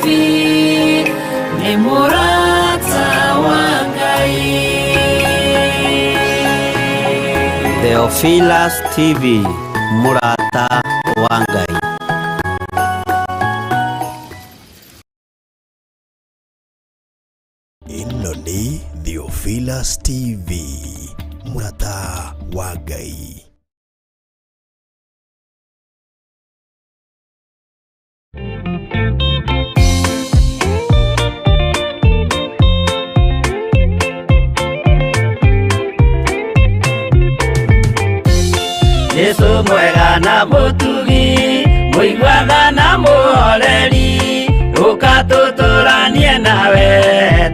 TV nĩ mũrata wa Ngai. Theophilus TV, mũrata wa Ngai. Ĩno nĩ Theophilus TV, mũrata wa Ngai. Jesu mwega na mũtugi, mũiguana na mũhoreri, ũka tũtũranie nawe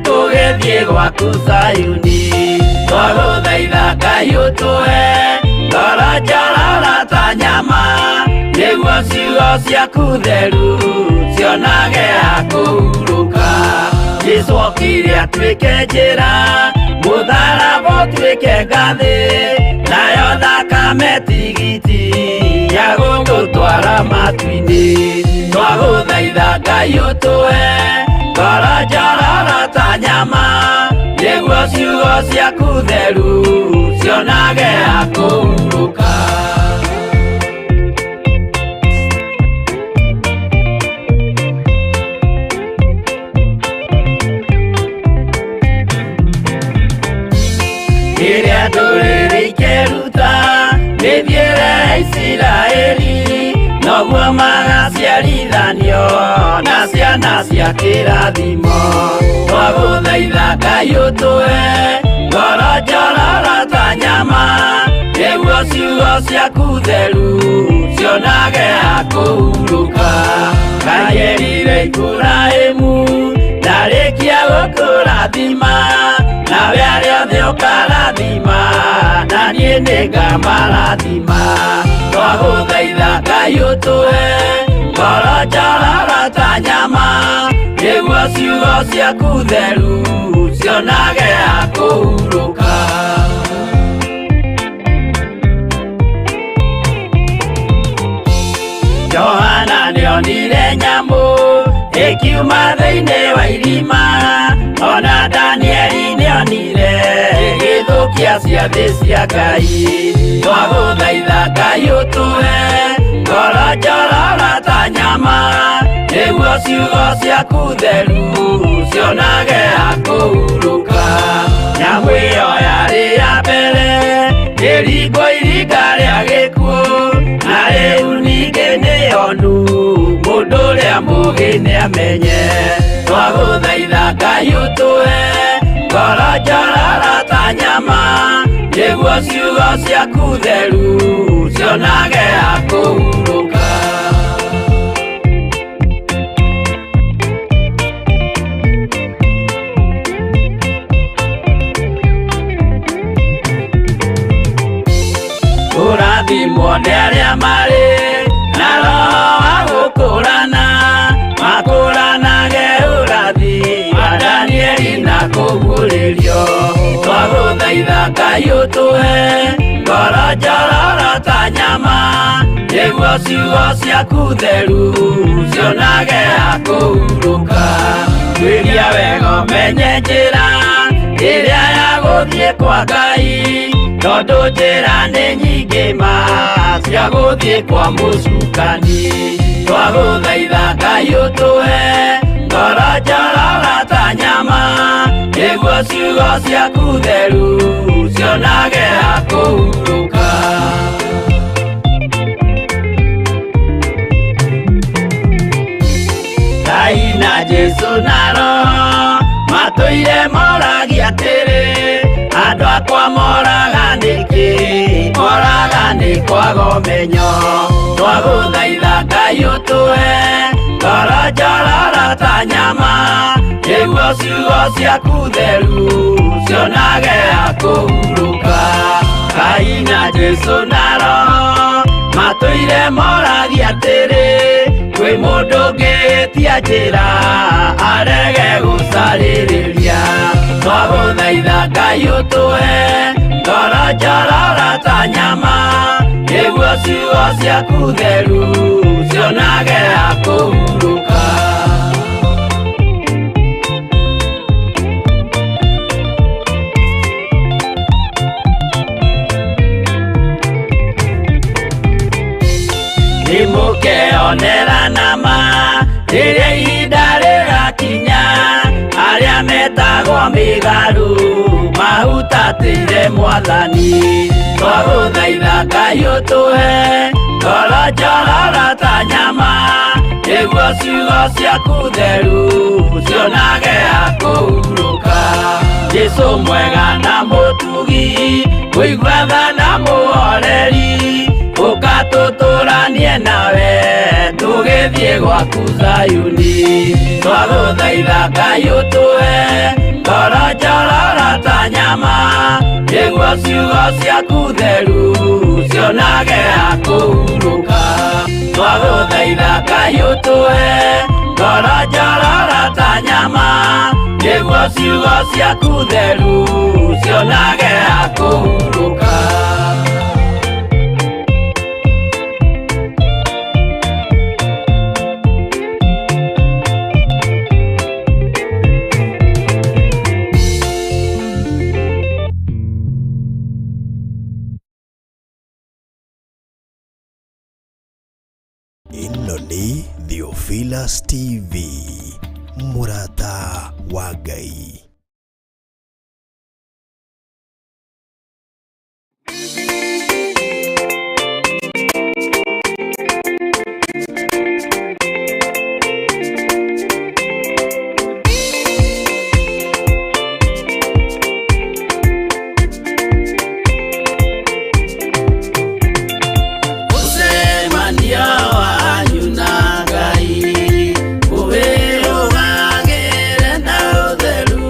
tũgĩthiĩ gwaku Zayuni. Twagũthaitha Ngai ũtũhe ngoro njororo ta nyama, nĩguo ciugo ciaku theru cionage ha kũhurũka. Jesu okire atuĩke njĩra, mũtharaba ũtuĩke ngathĩ, nayo thakame tigiti ya gũtũtwara matu-inĩ. Twagũthaitha Ngai ũtũhe ngoro njororo ta nyama, nĩguo ciugo ciaku theru cionage ha kũhurũka. Rĩrĩa ndũrĩrĩ ikeruta mĩthiĩre ya Isiraeli, noguo magaciarithanio na ciana cia kĩrathimo. Twagũthaitha Ngai ũtũhe ngoro njororo ta nyama, nĩguo ciugo ciaku theru cionage ha kũhurũka. Ngai erire Iburahĩmu ndarĩkia gũkũrathima, nawe arĩa othe ũkarathima, na niĩ nĩngamarathima. Twagũthaitha Ngai ũtũhe ngoro njororo ta nyama, nĩguo ciugo ciaku theru cionage ha kũhurũka. Johana nĩonire nyamũ ĩkiuma thĩinĩ wa irima, ona Danieli nĩonire ĩgĩthũkia ciathĩ cia Ngai. Twagũthaitha Ngai ũtũhe ngoro njororo ta nyama, nĩguo ciugo ciaku theru cionage ha kũhurũka. Nyamũ ĩyo yarĩ ya mbere ĩringwo iringa rĩa gĩkuũ, na rĩu ningĩ nĩyonu mũndũ ũrĩa mũũgĩ nĩamenye. Twagũthaitha Ngai ũtũhe ngoro njororo ta nyama, nĩguo ciugo ciaku theru cionage ha kũhurũka. Kũrathimwo nĩ arĩa marĩ na roho wa gũkũrana, makũranage ũrathi wa Danieli na kũguũrĩrio. Twagũthaitha Ngai ũtũhe ngoro njororo ta nyama, nĩguo ciugo ciaku theru cionage ha kũhurũka. Tuĩria wega ũmenye njĩra ĩrĩa ya gũthiĩ kwa Ngai, tondũ njĩra nĩ nyingĩ ma cia gũthiĩ kwa mũcukani. Twagũthaitha Ngai ũtũhe ngoro njororo ta nyama, nĩguo ciugo ciaku theru cionage ha kũhurũka. Ngai na Jesu na Roho matũire moragia atĩrĩ, andũ akwa moraga nĩkĩ? Moraga nĩ kwaga ũmenyo. Twagũthaitha Ngai ũtũhe ngoro njororo ta nyama, nĩguo ciugo ciaku theru cionage ha kũhurũka. Ngai na Jesu na Roho matũire moragia atĩrĩ, kwĩ mũndũ ũngĩtia njĩra arege gũcarĩrĩria. Twagũthaitha Ngai ũtũhe ngoro njororo ta nyama, nĩguo ciugo ciaku theru cionage ha kũhurũka. Mĩgaru mahutatĩire Mwathani. Twagũthaitha Ngai ũtũhe ngoro njororo ta nyama, nĩguo ciugo ciaku theru cionage ha kũhurũka. Jesũ mwega na mũtugi, kũigua tha na mũhoreri, ũka tũtũranie nawe tũgĩthiĩ gwaku Zayuni. Twagũthaitha Ngai ũtũhe ngoro njororo ta nyama, nĩguo ciugo ciaku theru cionage ha kũhurũka. Twagũthaitha Ngai ũtũhe ngoro njororo ta nyama, nĩguo ciugo ciaku theru cionage ha kũhurũka. Ĩno nĩ Theophilus TV, mũrata wa Ngai. Mũcemanio wanyu na Ngai ũwĩrũgagĩre na ũtheru.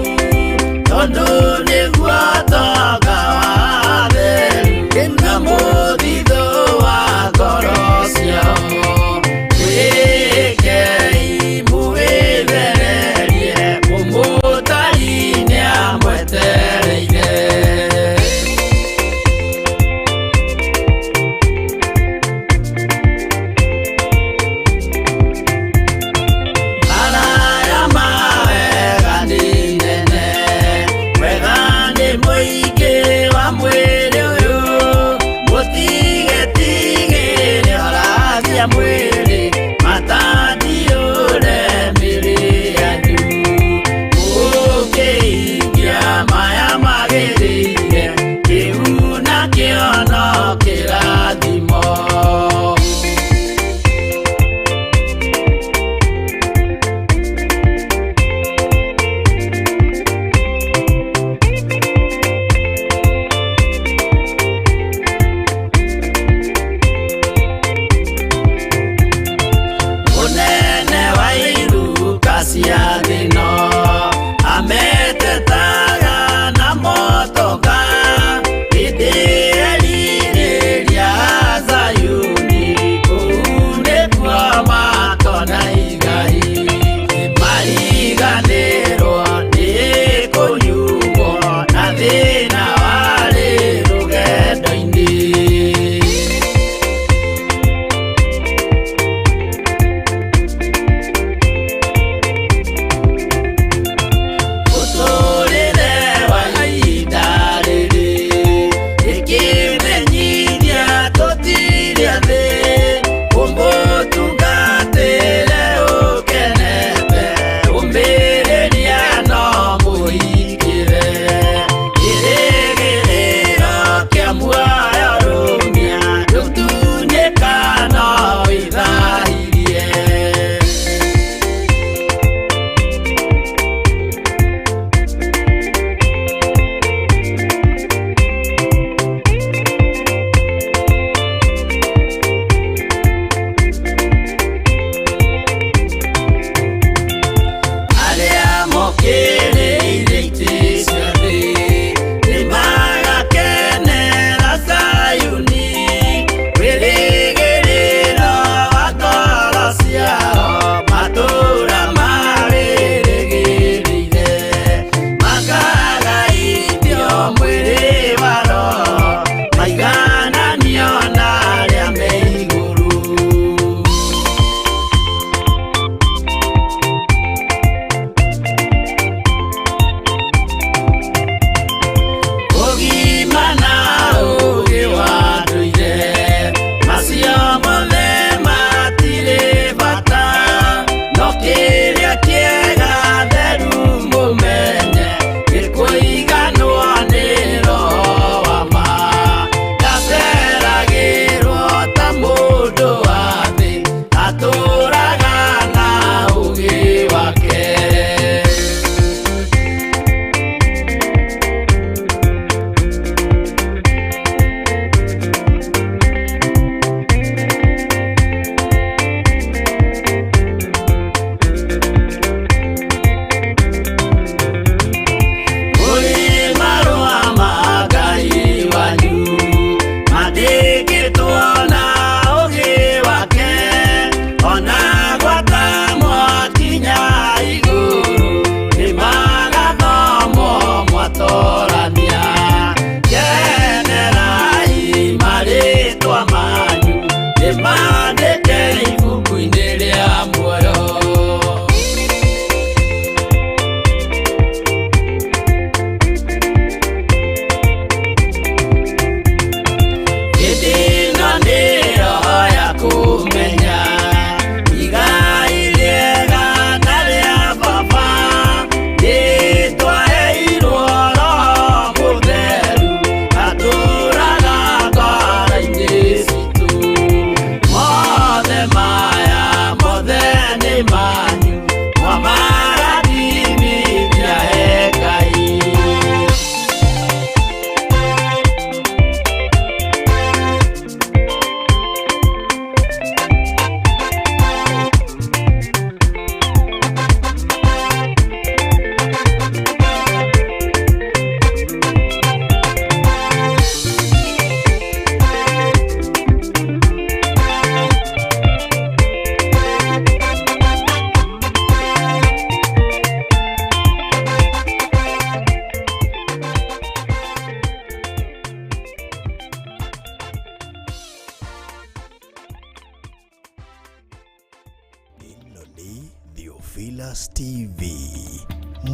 Theophilus TV,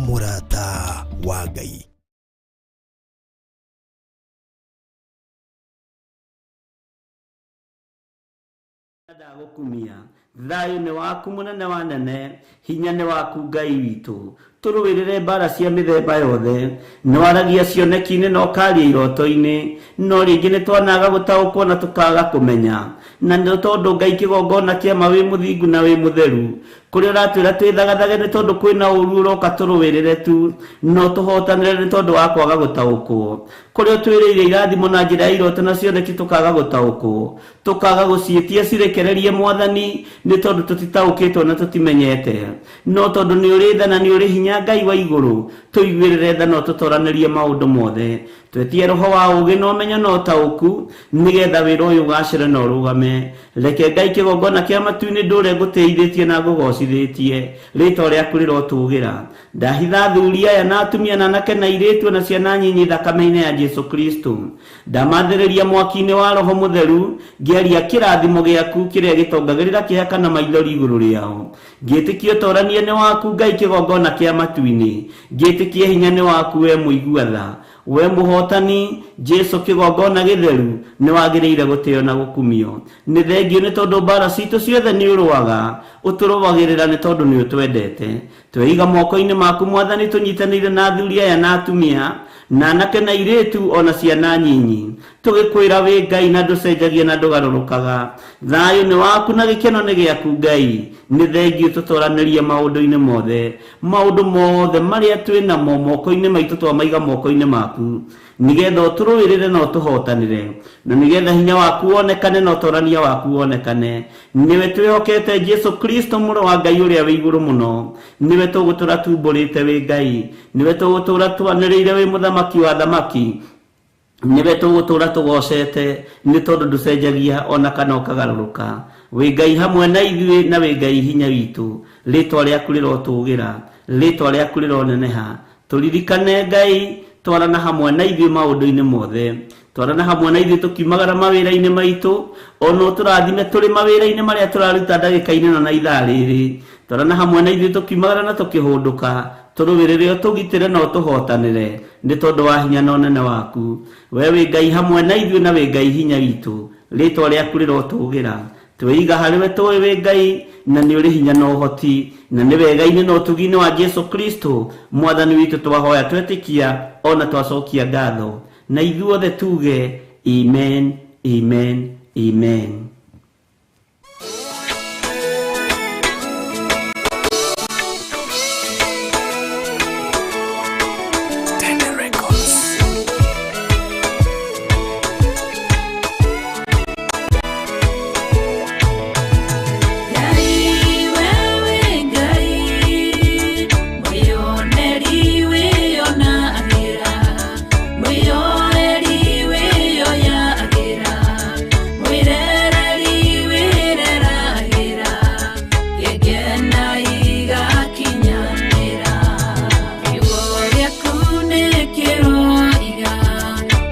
mũrata wa Ngai. Ndagũkumia thayũ nĩ waku mũnene wa nene, hinya nĩ waku Ngai witũ. Tũrũĩrĩre mbara cia mĩthemba yothe. Nĩ waragia cioneki-inĩ na ũkaria iroto-inĩ, no rĩngĩ nĩ twanaga gũtaũkwo na tũkaga kũmenya. Na nĩ tondũ Ngai kĩgongona kĩa ma wĩ mũthingu na wĩ mũtheru, kũrĩa ũratwĩra twĩthagathage nĩ tondũ kwĩna ũru ũroka tũrũĩrĩre tu, no tũhotanĩre nĩ tondũ wa kwaga gũtaũkwo. Kũrĩa ũtwĩrĩire irathimo na njĩra ya iroto na cioneki tũkaga gũtaũkwo, tũkaga gũciĩtia cirekererie Mwathani nĩ tondũ tũtitaũkĩtwo na tũtimenyete. No tondũ nĩ ũrĩ tha na nĩ ũrĩ hinya Ngai wa igũrũ, tũiguĩrĩre tha na ũtũtoranĩrie maũndũ mothe. Twetie roho wa ũũgĩ na ũmenyo na ũtaũku, nĩgetha wĩra ũyũ ũgacĩre na ũrũgame. Reke Ngai kĩgongona kĩa matu-inĩ ndũre ngũtĩithĩtie na ngũgocithĩtie, rĩtwa rĩaku rĩrotũgĩra. Ndahitha athuri aya na atumia na anake na airĩtu na ciana nyinyi thakame-inĩ ya Jesu Kristo. Ndamathĩrĩria mwaki-inĩ wa Roho Mũtheru, ngĩaria kĩrathimo gĩaku kĩrĩa gĩtongagĩrĩra kĩeha kana maithori igũrũ rĩao. Ngĩtĩkia ũtorania nĩ waku Ngai kĩgongona kĩa matu-inĩ. Ngĩtĩkia hinya nĩ waku we mũigua tha. We mũhotani Jesu kĩgongona gĩtheru nĩ wagĩrĩire gũtĩo na gũkumio. Nĩ thengio nĩ tondũ mbara citũ ciothe nĩ ũrũaga, ũtũrũagĩrĩra nĩ tondũ nĩ ũtwendete. Tweiga moko-inĩ maku Mwathani, tũnyitanĩire na athuri aya na atumia na anake na airĩtu ona ciana nyinyi, tũgĩkwĩra wĩ Ngai na ndũcenjagia na ndũgarũrũkaga. Thayũ nĩ waku na gĩkeno nĩ gĩaku Ngai. Nĩ thengio tũtoranĩrie maũndũ-inĩ mothe, maũndũ mothe marĩa twĩ namo moko-inĩ maitũ twamaiga moko-inĩ maku, nĩgetha ũtũrũĩrĩre na ũtũhotanĩre, na nĩgetha hinya waku wonekane na ũtorania waku wonekane. Nĩwe twĩhokete Jesu Kristo mũrũ wa Ngai ũrĩa wĩ igũrũ mũno. Nĩwe tũgũtũra tumbũrĩte wĩ Ngai, nĩwe tũgũtũra twanĩrĩire wĩ mũthamaki wa thamaki, nĩwe tũgũtũra tũgocete nĩ tondũ ndũcenjagia ona kana ũkagarũrũka. Wĩ Ngai hamwe na ithuĩ na wĩ Ngai hinya witũ. Rĩtwa rĩaku rĩrotũgĩra, rĩtwa rĩaku rĩroneneha. Tũririkane Ngai, twarana hamwe na ithuĩ maũndũ-inĩ mothe. Twarana hamwe na ithuĩ tũkiumagara mawĩra-inĩ maitũ, ona ũtũrathime tũrĩ mawĩra-inĩ marĩa tũraruta ndagĩka-inĩ ĩno na ithaa rĩrĩ. Twarana hamwe na ithuĩ tũkiumagara na tũkĩhũndũka, tũrũĩrĩre ũtũgitĩre na ũtũhotanĩre nĩ tondũ wa hinya na ũnene waku. We wĩ Ngai hamwe na ithuĩ na wĩ Ngai hinya witũ. Rĩtwa rĩaku rĩrotũgĩra. Tweiga harĩ we tũĩ wĩ Ngai na nĩ ũrĩ hinya na ũhoti, na nĩ wega-inĩ na ũtugi-inĩ wa Jesu Kristo Mwathani witũ twahoya twetĩkia ona twacokia ngatho. Na ithuothe tuge amen, amen, amen. Ngai wewe Ngai, mwĩoneri wĩonagĩra, mwĩoeri wĩoyagĩra, mwĩrereri wĩreragĩra, gĩkena igakinyanĩra. Kiugo gĩaku nĩ kĩroiga,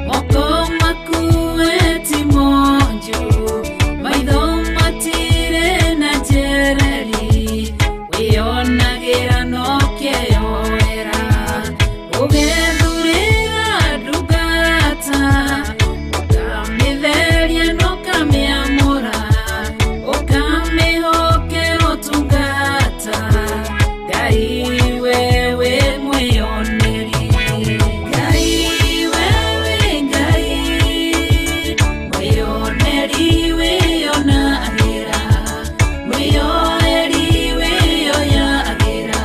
moko maku ti monju, maitho matirĩ na njereri, wĩonagĩra no kĩyoera. Ũgethurĩra ndungata, ũkamĩtheria na ũkamĩamũra, ũkamĩhokera ũtungata. Ngai wewe mwĩoneri. Ngai wewe Ngai, mwĩoneri wĩonagĩra, mwĩoeri wĩoyagĩra,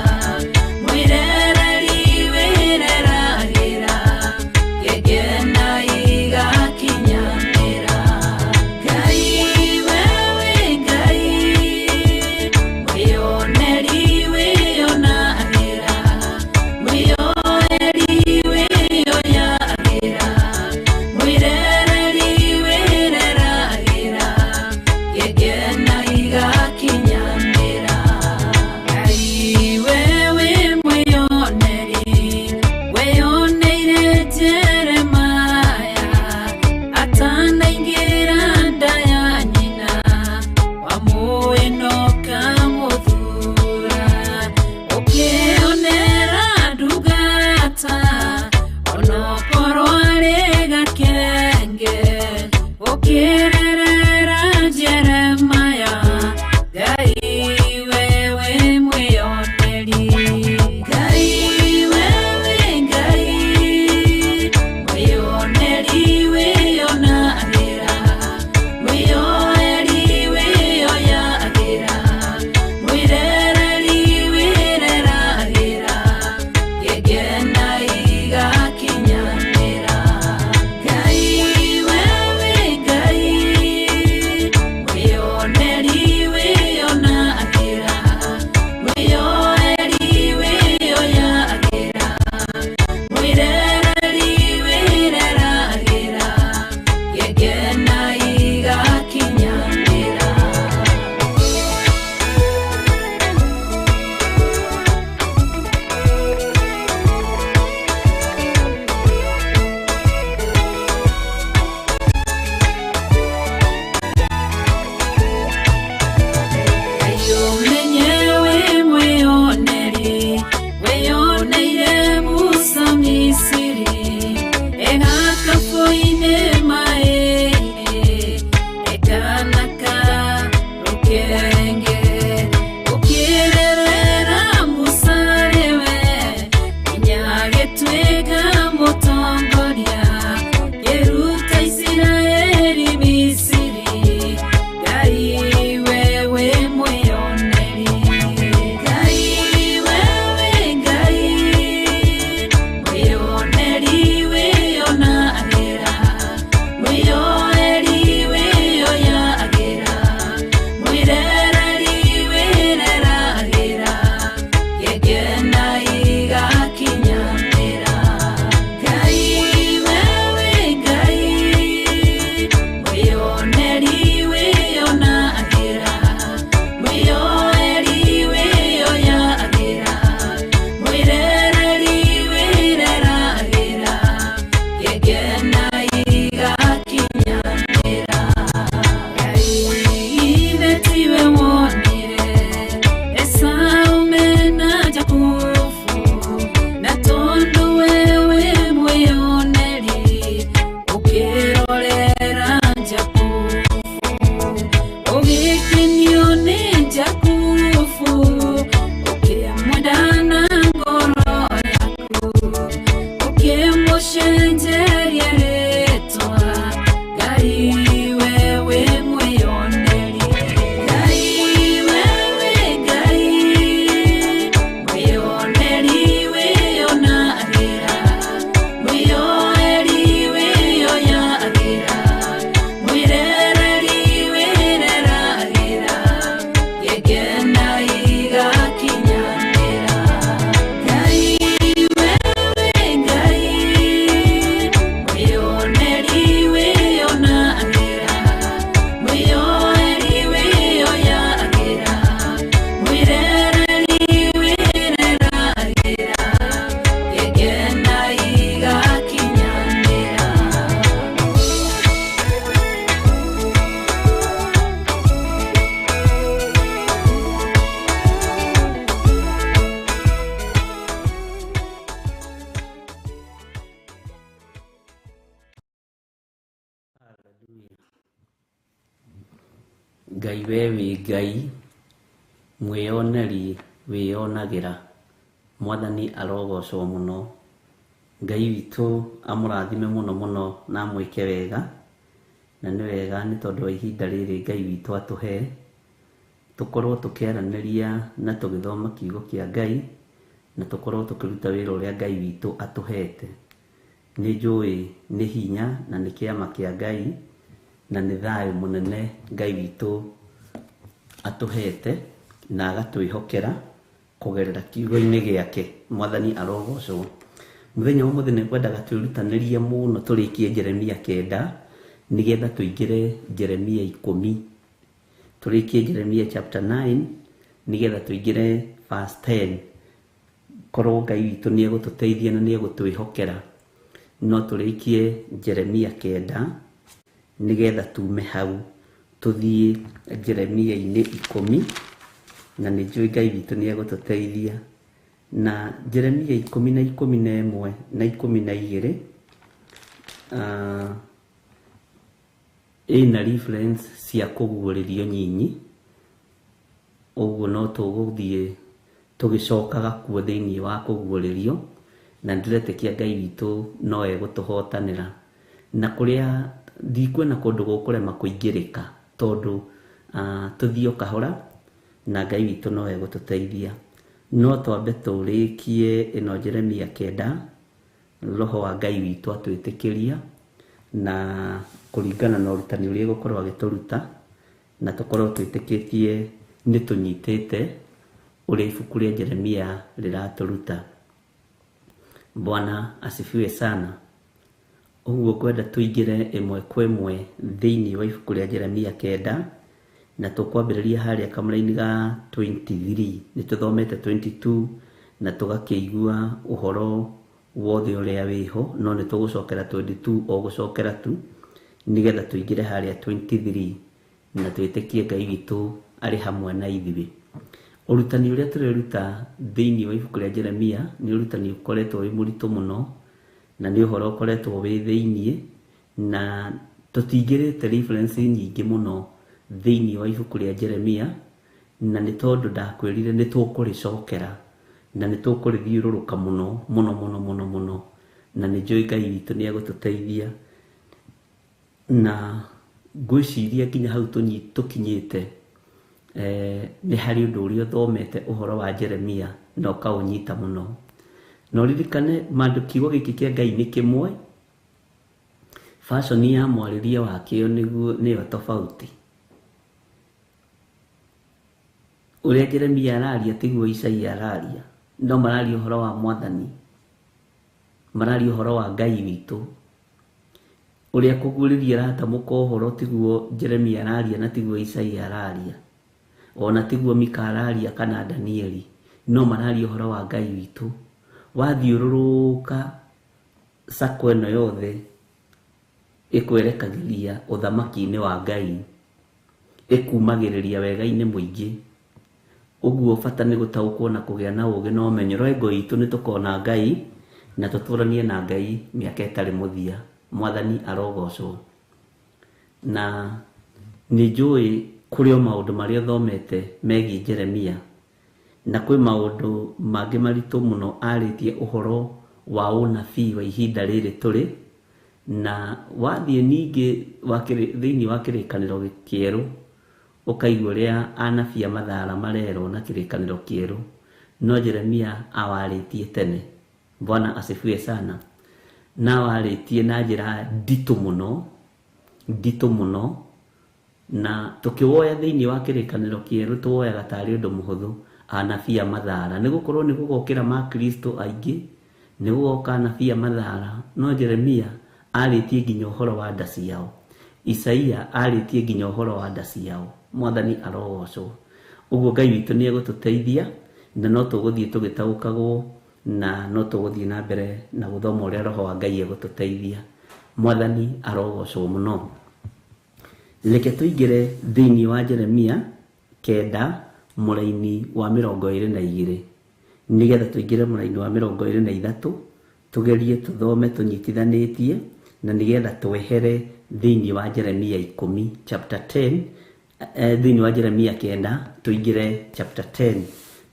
Ukirerera Jeremaya Ngai wewe mwiyoneri Ngai wewe Ngai mwiyoneri wiyonagĩra mwiyoeri wiyoyagĩra mwirereri wireragĩra gĩkena igakinyanĩra Ngai wewe Ngai mwiyoneri wiyonagĩra mwiyoeri wiyoyagĩra mwirereri wireragĩra gĩkena igakinyanĩra. Umenye wĩ mwĩyoneri wĩyoneire Musa Misiri egakabũ-inĩ maĩ-inĩ ekanaka rũkenge ũkĩrerera Musa rĩwe nginya agĩtuĩka mũtongoria kĩruta Isiraeli Misiri Ngai wewe mwĩyoneri Ngai wewe Ngai mwĩyoneri wĩyonagĩra mwĩyoeri wĩyoyagĩra mwĩrereri wĩreragĩra gĩkena igakinyanĩra Ngai wewe Ngai mwĩyoneri wĩyonagĩra mwĩyoeri wĩyoyagĩra mwĩrereri wĩreragĩra gĩkena igakinyanĩra Ngai ithe tiwe wonire Esau mena Jakubu na tondũ wewe mwĩyoneri ũkĩrorera Jakubu ũgĩkenio nĩ Jakubu ũkĩmwenda na ngoro yaku ũkĩmũcenjeria rĩtwa Ngai wewe mwĩyoneri Ngai wewe Ngai mwĩyoneri wĩyonagĩra mwĩyoeri wĩyoyagĩra mwĩrereri wĩreragĩra gĩkena igakinyanĩra Ngai wewe Ngai mwĩyoneri wĩyonagĩra mwĩyoeri wĩyoyagĩra mwĩrereri wĩreragĩra gĩkena igakinyanĩra. Ngai we wĩ Ngai mwĩyoneri wĩyonagĩra Mwathani arogocwo mũno. Ngai witũ amũrathime mũno mũno na amwĩke wega, na nĩ wega nĩ tondũ wa ihinda rĩrĩ Ngai witũ atũhe tũkorwo tũkĩaranĩria na tũgĩthoma kiugo kĩa Ngai na tũkorwo tũkĩruta wĩra ũrĩa Ngai witũ atũhete. Nĩ njũĩ nĩ hinya na nĩ kĩama kĩa Ngai na nĩ thayũ mũnene Ngai witũ atũhete na agatwĩhokera kũgerera kiugo-inĩ gĩake. Mwathani arogocwo. Mũthenya wa ũmũthĩ nĩ ngwendaga twĩrutanĩrie mũno tũrĩkie Jeremia 9 nĩgetha tũingĩre Jeremia 10. Tũrĩkie Jeremia chapter 9 nĩgetha tũingĩre verse 10. Korwo Ngai witũ nĩ egũtũteithia na nĩ egũtwĩhokera no tũrĩkie Jeremia 9 nĩgetha tume hau tũthiĩ Jeremia-inĩ 10 na nĩ njũĩ Ngai witũ nĩ egũtũteithia. Na Jeremia 10 na 11 na 12 Ĩna reference cia kũguũrĩrio nyinyi, ũguo no tũgũthiĩ tũgĩcokaga kuo thĩinĩ wa kũguũrĩrio, na ndĩretĩkia Ngai witũ no egũtũhotanĩra. Na kũrĩa ndikuona kũndũ gũkũrema kũingĩrĩka, tondũ tũthiĩ o kahora na Ngai witũ no egũtũteithia. No twambe tũrĩkie ĩno Jeremia 9, roho wa Ngai witũ atwĩtĩkĩria na kũringana na ũrutani ũrĩa egũkorwo agĩtũruta, na tũkorwo twĩtĩkĩtie nĩ tũnyitĩte ũrĩa ibuku rĩa Jeremia rĩratũruta. Bwana asifiwe sana. Ũguo ngwenda tũingĩre ĩmwe kwa ĩmwe thĩinĩ wa ibuku rĩa Jeremia 9, na tũkwambĩrĩria harĩa kamũraini ga 23. Nĩ tũthomete 22 na tũgakĩigua ũhoro wothe ũrĩa wĩho, no nĩ tũgũcokera 22 o gũcokera tu nĩgetha tũingĩre harĩa 23 na twĩtĩkie Ngai witũ arĩ hamwe na ithuĩ. Ũrutani ũrĩa tũreruta thĩinĩ wa ibuku rĩa Jeremia nĩ ũrutani ũkoretwo wĩ mũritũ mũno, na nĩ ũhoro ũkoretwo wĩ thĩinĩ, na tũtingĩrĩte reference nyingĩ mũno thĩinĩ wa ibuku rĩa Jeremia, na nĩ tondũ ndakwĩrire nĩ tũkũrĩcokera na nĩ tũkũrĩthiũrũrũka mũno mũno mũno mũno mũno, na nĩ njũĩ Ngai witũ nĩ egũtũteithia. Na ngwĩciria nginya hau tũkinyĩte, nĩ harĩ ũndũ ũrĩa ũthomete ũhoro wa Jeremia na ũkaũnyita mũno. Na ũririkane mandũ kiugo gĩkĩ kĩa Ngai nĩ kĩmwe, fashion ya mwarĩrie wakĩo nĩguo nĩyo tofauti. Ũrĩa Jeremia araria tiguo Isaia araria, no mararia ũhoro wa Mwathani, mararia ũhoro wa Ngai witũ. Ũrĩa kũguũrĩria aratamũka ũhoro tiguo Jeremia araria na tiguo Isaia araria, ona tiguo Mika araria kana Danieli, no mararia ũhoro wa Ngai witũ. Wathiũrũrũka sako ĩno yothe ĩkwerekagĩria ũthamaki-inĩ wa Ngai, ĩkumagĩrĩria wega-inĩ mũingĩ. Ũguo bata nĩ gũtaũkwo na kũgĩa na ũũgĩ na ũmenyo. Rengo itũ nĩ tũkona Ngai na tũtũranie na Ngai mĩaka ĩtarĩ mũthia. Mwathani arogocwo. Na nĩ njũĩ kũrĩ o maũndũ marĩa ũthomete megiĩ Jeremia, na kwĩ maũndũ mangĩ maritũ mũno arĩtie ũhoro wa ũnabii wa ihinda rĩrĩ tũrĩ. Na wathiĩ ningĩ thĩinĩ wa kĩrĩkanĩro kĩerũ, ũkaigua ũrĩa anabii a mathara marerwo na kĩrĩkanĩro kĩerũ, no Jeremia awarĩtie tene. Bwana asifiwe sana. Na awarĩtie na njĩra nditũ mũno, nditũ mũno, na tũkĩwoya thĩinĩ wa kĩrĩkanĩro kĩerũ tũwoyaga tarĩ ũndũ mũhũthũ anabii a mathara, nĩ gũkorwo nĩ gũgokĩra makristo aingĩ, nĩ gũgoka anabii a mathara, no Jeremia arĩtie nginya ũhoro wa nda ciao, Isaia arĩtie nginya ũhoro wa nda ciao. Mwathani arogocwo. Ũguo Ngai witũ nĩ egũtũteithia, na no tũgũthiĩ tũgĩtaũkagwo, na no tũgũthiĩ na mbere na gũthoma ũrĩa roho wa Ngai egũtũteithia. Mwathani arogocwo mũno. Reke tũingĩre thĩinĩ wa Jeremia 9 mũraini wa 22, nĩgetha tũingĩre mũraini wa 23, tũgerie tũthome tũnyitithanĩtie, na nĩgetha twehere thĩinĩ wa Jeremia 10 chapter 10, thĩinĩ wa Jeremia 9 tũingĩre chapter 10.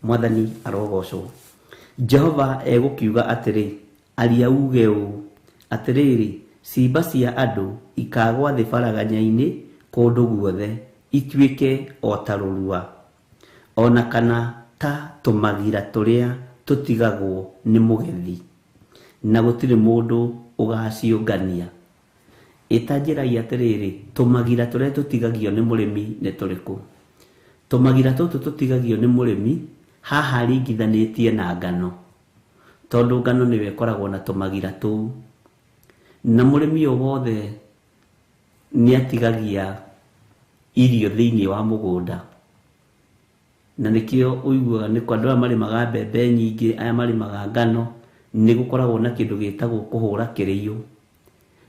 Mwathani arogocwo. Jehova egũkiuga atĩrĩ, aria uge ũũ, atĩrĩrĩ, ciimba cia andũ ikagwa thĩ baraganya-inĩ kũndũ guothe, ituĩke o ta rũrua, ona kana ta tũmagira tũrĩa tũtigagwo nĩ mũgethi, na gũtirĩ mũndũ ũgaciũngania. Ĩta njĩrai atĩrĩrĩ, tũmagira tũrĩa tũtigagio nĩ mũrĩmi nĩ tũrĩkũ? Tũmagira tũtũ tũtigagio nĩ mũrĩmi haha ringithanĩtie na ngano, tondũ ngano nĩyo ĩkoragwo na tũmagira tũu, na mũrĩmi o wothe nĩ atigagia irio thĩinĩ wa mũgũnda, na nĩkĩo ũiguaga nĩ andũ aya marĩmaga mbembe nyingĩ, aya marĩmaga ngano, nĩ gũkoragwo na kĩndũ gĩtagwo kũhũra kĩrĩiũ,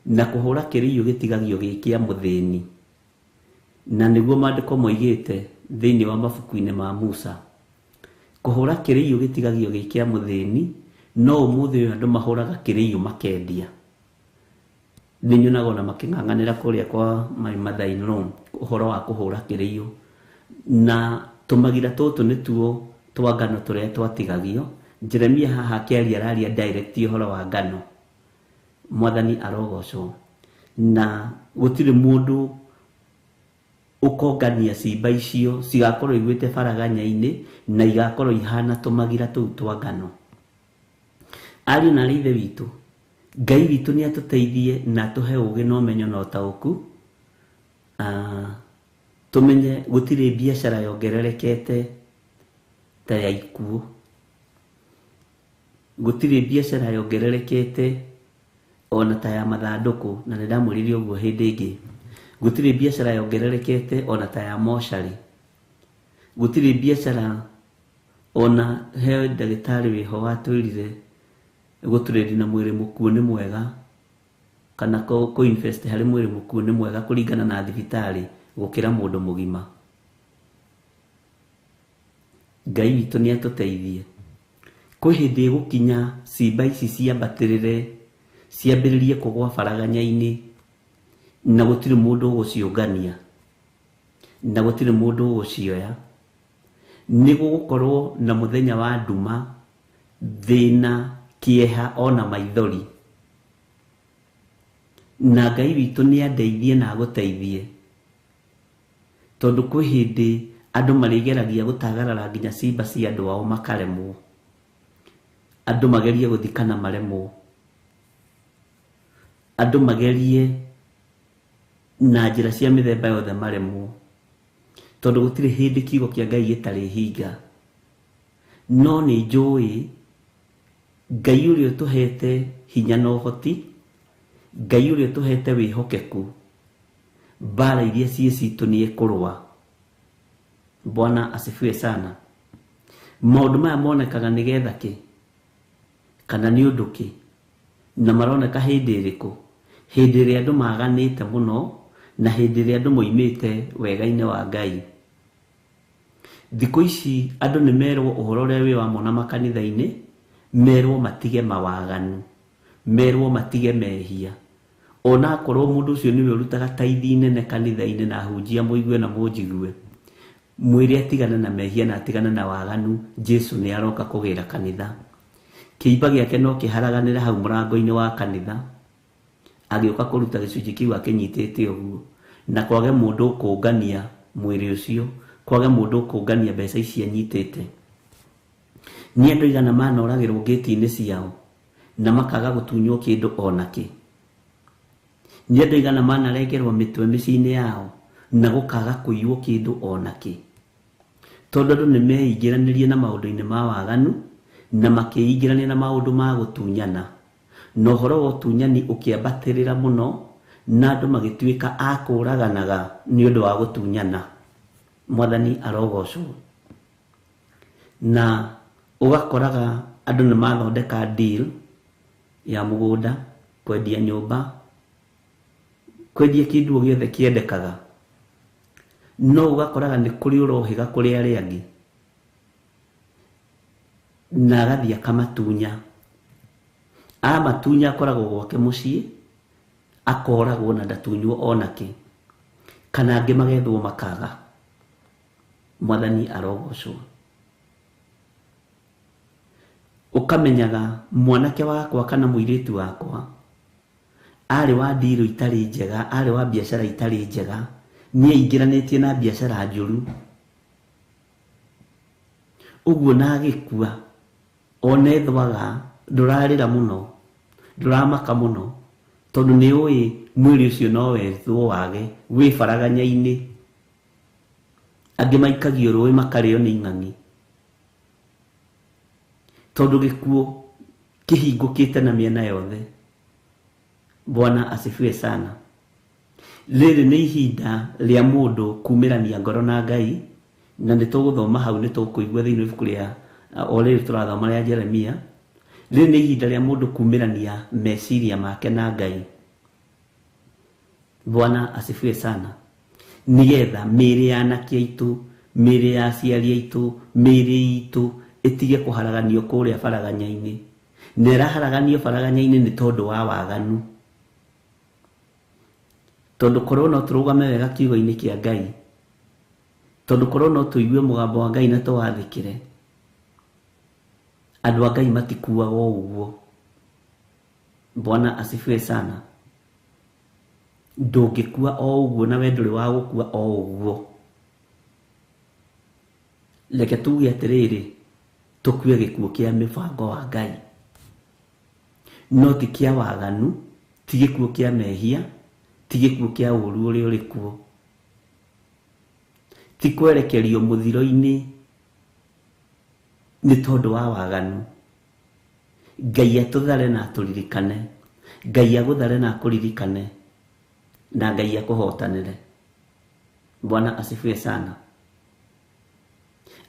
na kũhũra kĩrĩiũ gĩtigagio gĩ kĩa mũthĩni, na nĩguo maandĩko moigĩte thĩinĩ wa mabuku-inĩ ma Musa. Kũhũra kĩrĩiũ gĩtigagio gĩ kĩa mũthĩni, no ũmũthĩ ũyũ andũ mahũraga kĩrĩiũ makendia. Nĩ nyonaga ona makĩng'ang'anĩra kũrĩa kwa my mother in law ũhoro wa kũhũra kĩrĩiũ, na tũmagira tũtũ nĩtuo twa ngano tũrĩa twatigagio. Jeremia haha akĩaria araria direct ũhoro wa ngano. Mwathani arogocwo. Na gũtirĩ mũndũ ũkongania cimba icio cigakorwo igwĩte baraganya-inĩ na igakorwo ihana tũmagira tũu twa ngano. Ariũ na aarĩ a Ithe witũ, Ngai witũ nĩ atũteithie na atũhe ũgĩ na ũmenyo na ũtaũku. Tũmenye gũtirĩ biacara yongererekete ta ya ikuũ, gũtirĩ biacara yongererekete ona ta ya mathandũkũ, na nĩ ndamwĩrire ũguo hĩndĩ ĩngĩ. Gũtirĩ biacara yongererekete ona ta ya mocarĩ, gũtirĩ biacara ona he ndagĩtarĩ wĩho watwĩrire gũtrade na mwĩrĩ mũkuũ nĩ mwega, kana kũ invest harĩ mwĩrĩ mũkuũ nĩ mwega kũringana na thibitarĩ gũkĩra mũndũ mũgima. Ngai witũ nĩ atũteithie. Kwĩ hĩndĩ ĩgũkinya cimba ici ciambatĩrĩre, ciambĩrĩrie kũgwa baraganya-inĩ, na gũtirĩ mũndũ ũgũciũngania, na gũtirĩ mũndũ ũgũcioya. Nĩ gũgũkorwo na mũthenya wa nduma, thĩna, kĩeha ona maithori. Na Ngai witũ nĩ andeithie na agũteithie, tondũ kwĩ hĩndĩ andũ marĩgeragia gũtagarara nginya cimba cia andũ ao makaremwo, andũ magerie gũthikana maremwo, andũ magerie na njĩra cia mĩthemba yothe maremwo, tondũ gũtirĩ hĩndĩ kiugo kĩa Ngai gĩtarĩ hinga. No nĩ njũĩ Ngai ũrĩa ũtũhete hinya na ũhoti, Ngai ũrĩa ũtũhete wĩhokeku, mbara iria ciĩ citũ nĩ ekũrũa. Bwana asifiwe sana. Maũndũ maya monekaga nĩgetha kĩ, kana nĩ ũndũ kĩ, na maroneka hĩndĩ ĩrĩkũ? Hĩndĩ ĩrĩa andũ maganĩte mũno, na hĩndĩ ĩrĩa andũ moimĩte wega-inĩ wa Ngai. Thikũ ici andũ nĩ merwo ũhoro ũrĩa wĩ wa mona makanitha-inĩ, merwo matige mawaganu, merwo matige mehia. Ona akorwo mũndũ ũcio nĩwe ũrutaga taithi nene kanitha-inĩ na ahunjia mũigue na mũnjigue, mwĩre atigane na mehia na atigane na waganu, Jesu nĩ aroka kũgĩra kanitha. Kĩimba gĩake no kĩharaganĩre hau mũrango-inĩ wa kanitha, agĩũka kũruta gĩcunjĩ kĩu akĩnyitĩte ũguo, na kwage mũndũ ũkũngania mwĩrĩ ũcio, kwage mũndũ ũkũngania mbeca ici anyitĩte. Nĩ andũ aigana manoragĩrwo ngĩti-inĩ ciao na makaga gũtunywo kĩndũ ona kĩ. Nĩ andũ aigana manarengerwo mĩtwe mĩciĩ-inĩ yao na gũkaga kũiywo kĩndũ ona kĩ, tondũ andũ nĩ meingĩranĩrie na maũndũ-inĩ ma waganu na makĩingĩrania na maũndũ ma gũtunyana, na ũhoro wa ũtunyani ũkĩambatĩrĩra mũno, na andũ magĩtuĩka a kũraganaga nĩ ũndũ wa gũtunyana. Mwathani arogocwo. Na ũgakoraga andũ nĩ mathondeka deal ya mũgũnda, kwendia nyũmba, kwendia kĩndũ o gĩothe kĩendekaga, no ũgakoraga nĩ kũrĩ ũrohĩga kũrĩ arĩa angĩ, na agathiĩ akamatunya. Amatunya akoragwo gwake mũciĩ, akoragwo na ndatunywo onake, kana angĩ magethwo makaga. Mwathani arogocwo. Ũkamenyaga mwanake wakwa kana mũirĩtu wakwa arĩ wa ndirũ itarĩ njega, arĩ wa biacara itarĩ njega, nĩ aingĩranĩtie na biacara njũru, ũguo na agĩkua ona ethwaga ndũrarĩra mũno, ndũramaka mũno, tondũ nĩ ũĩ mwĩrĩ ũcio no wethwo wage wĩ baraganya-inĩ. Angĩ maikagio rũĩ makarĩo nĩ ing'ang'i, tondũ gĩkuũ kĩhingũkĩte na mĩena yothe. Bwana asifiwe sana. Rĩrĩ nĩ ihinda rĩa mũndũ kumĩrania ngoro na Ngai, na nĩ tũgũthoma hau, nĩ tũkũigua thĩinĩ wa ibuku rĩa o rĩrĩ tũrathoma rĩa Jeremia. Rĩrĩ nĩ ihinda rĩa mũndũ kumĩrania meciria make na Ngai. Bwana asifiwe sana. Nĩgetha mĩĩrĩ ya anake aitũ, mĩĩrĩ ya aciari aitũ, mĩĩrĩ itũ ĩtige kũharaganio kũrĩa baraganya-inĩ. Na ĩraharaganio baraganya-inĩ nĩ tondũ wa waganu. Tondũ korwo no tũrũgame wega kiugo-inĩ kĩa Ngai, tondũ korwo no tũigue mũgambo wa Ngai na tũwathĩkĩre, andũ a Ngai matikuaga o ũguo. Bwana asifiwe sana. Ndũngĩkua o ũguo na we ndũrĩ wa gũkua o ũguo. Reke tuge atĩrĩrĩ, tũkue gĩkuũ kĩa mĩbango wa Ngai, no ti kĩa waganu, ti gĩkuũ kĩa mehia, ti gĩkuũ kĩa ũru ũrĩa ũrĩ kuo, ti kwerekerio mũthiro-inĩ nĩ tondũ wa waganu. Ngai atũthare na atũririkane, Ngai agũthare na akũririkane, na Ngai akũhotanĩre. Bwana asifiwe sana.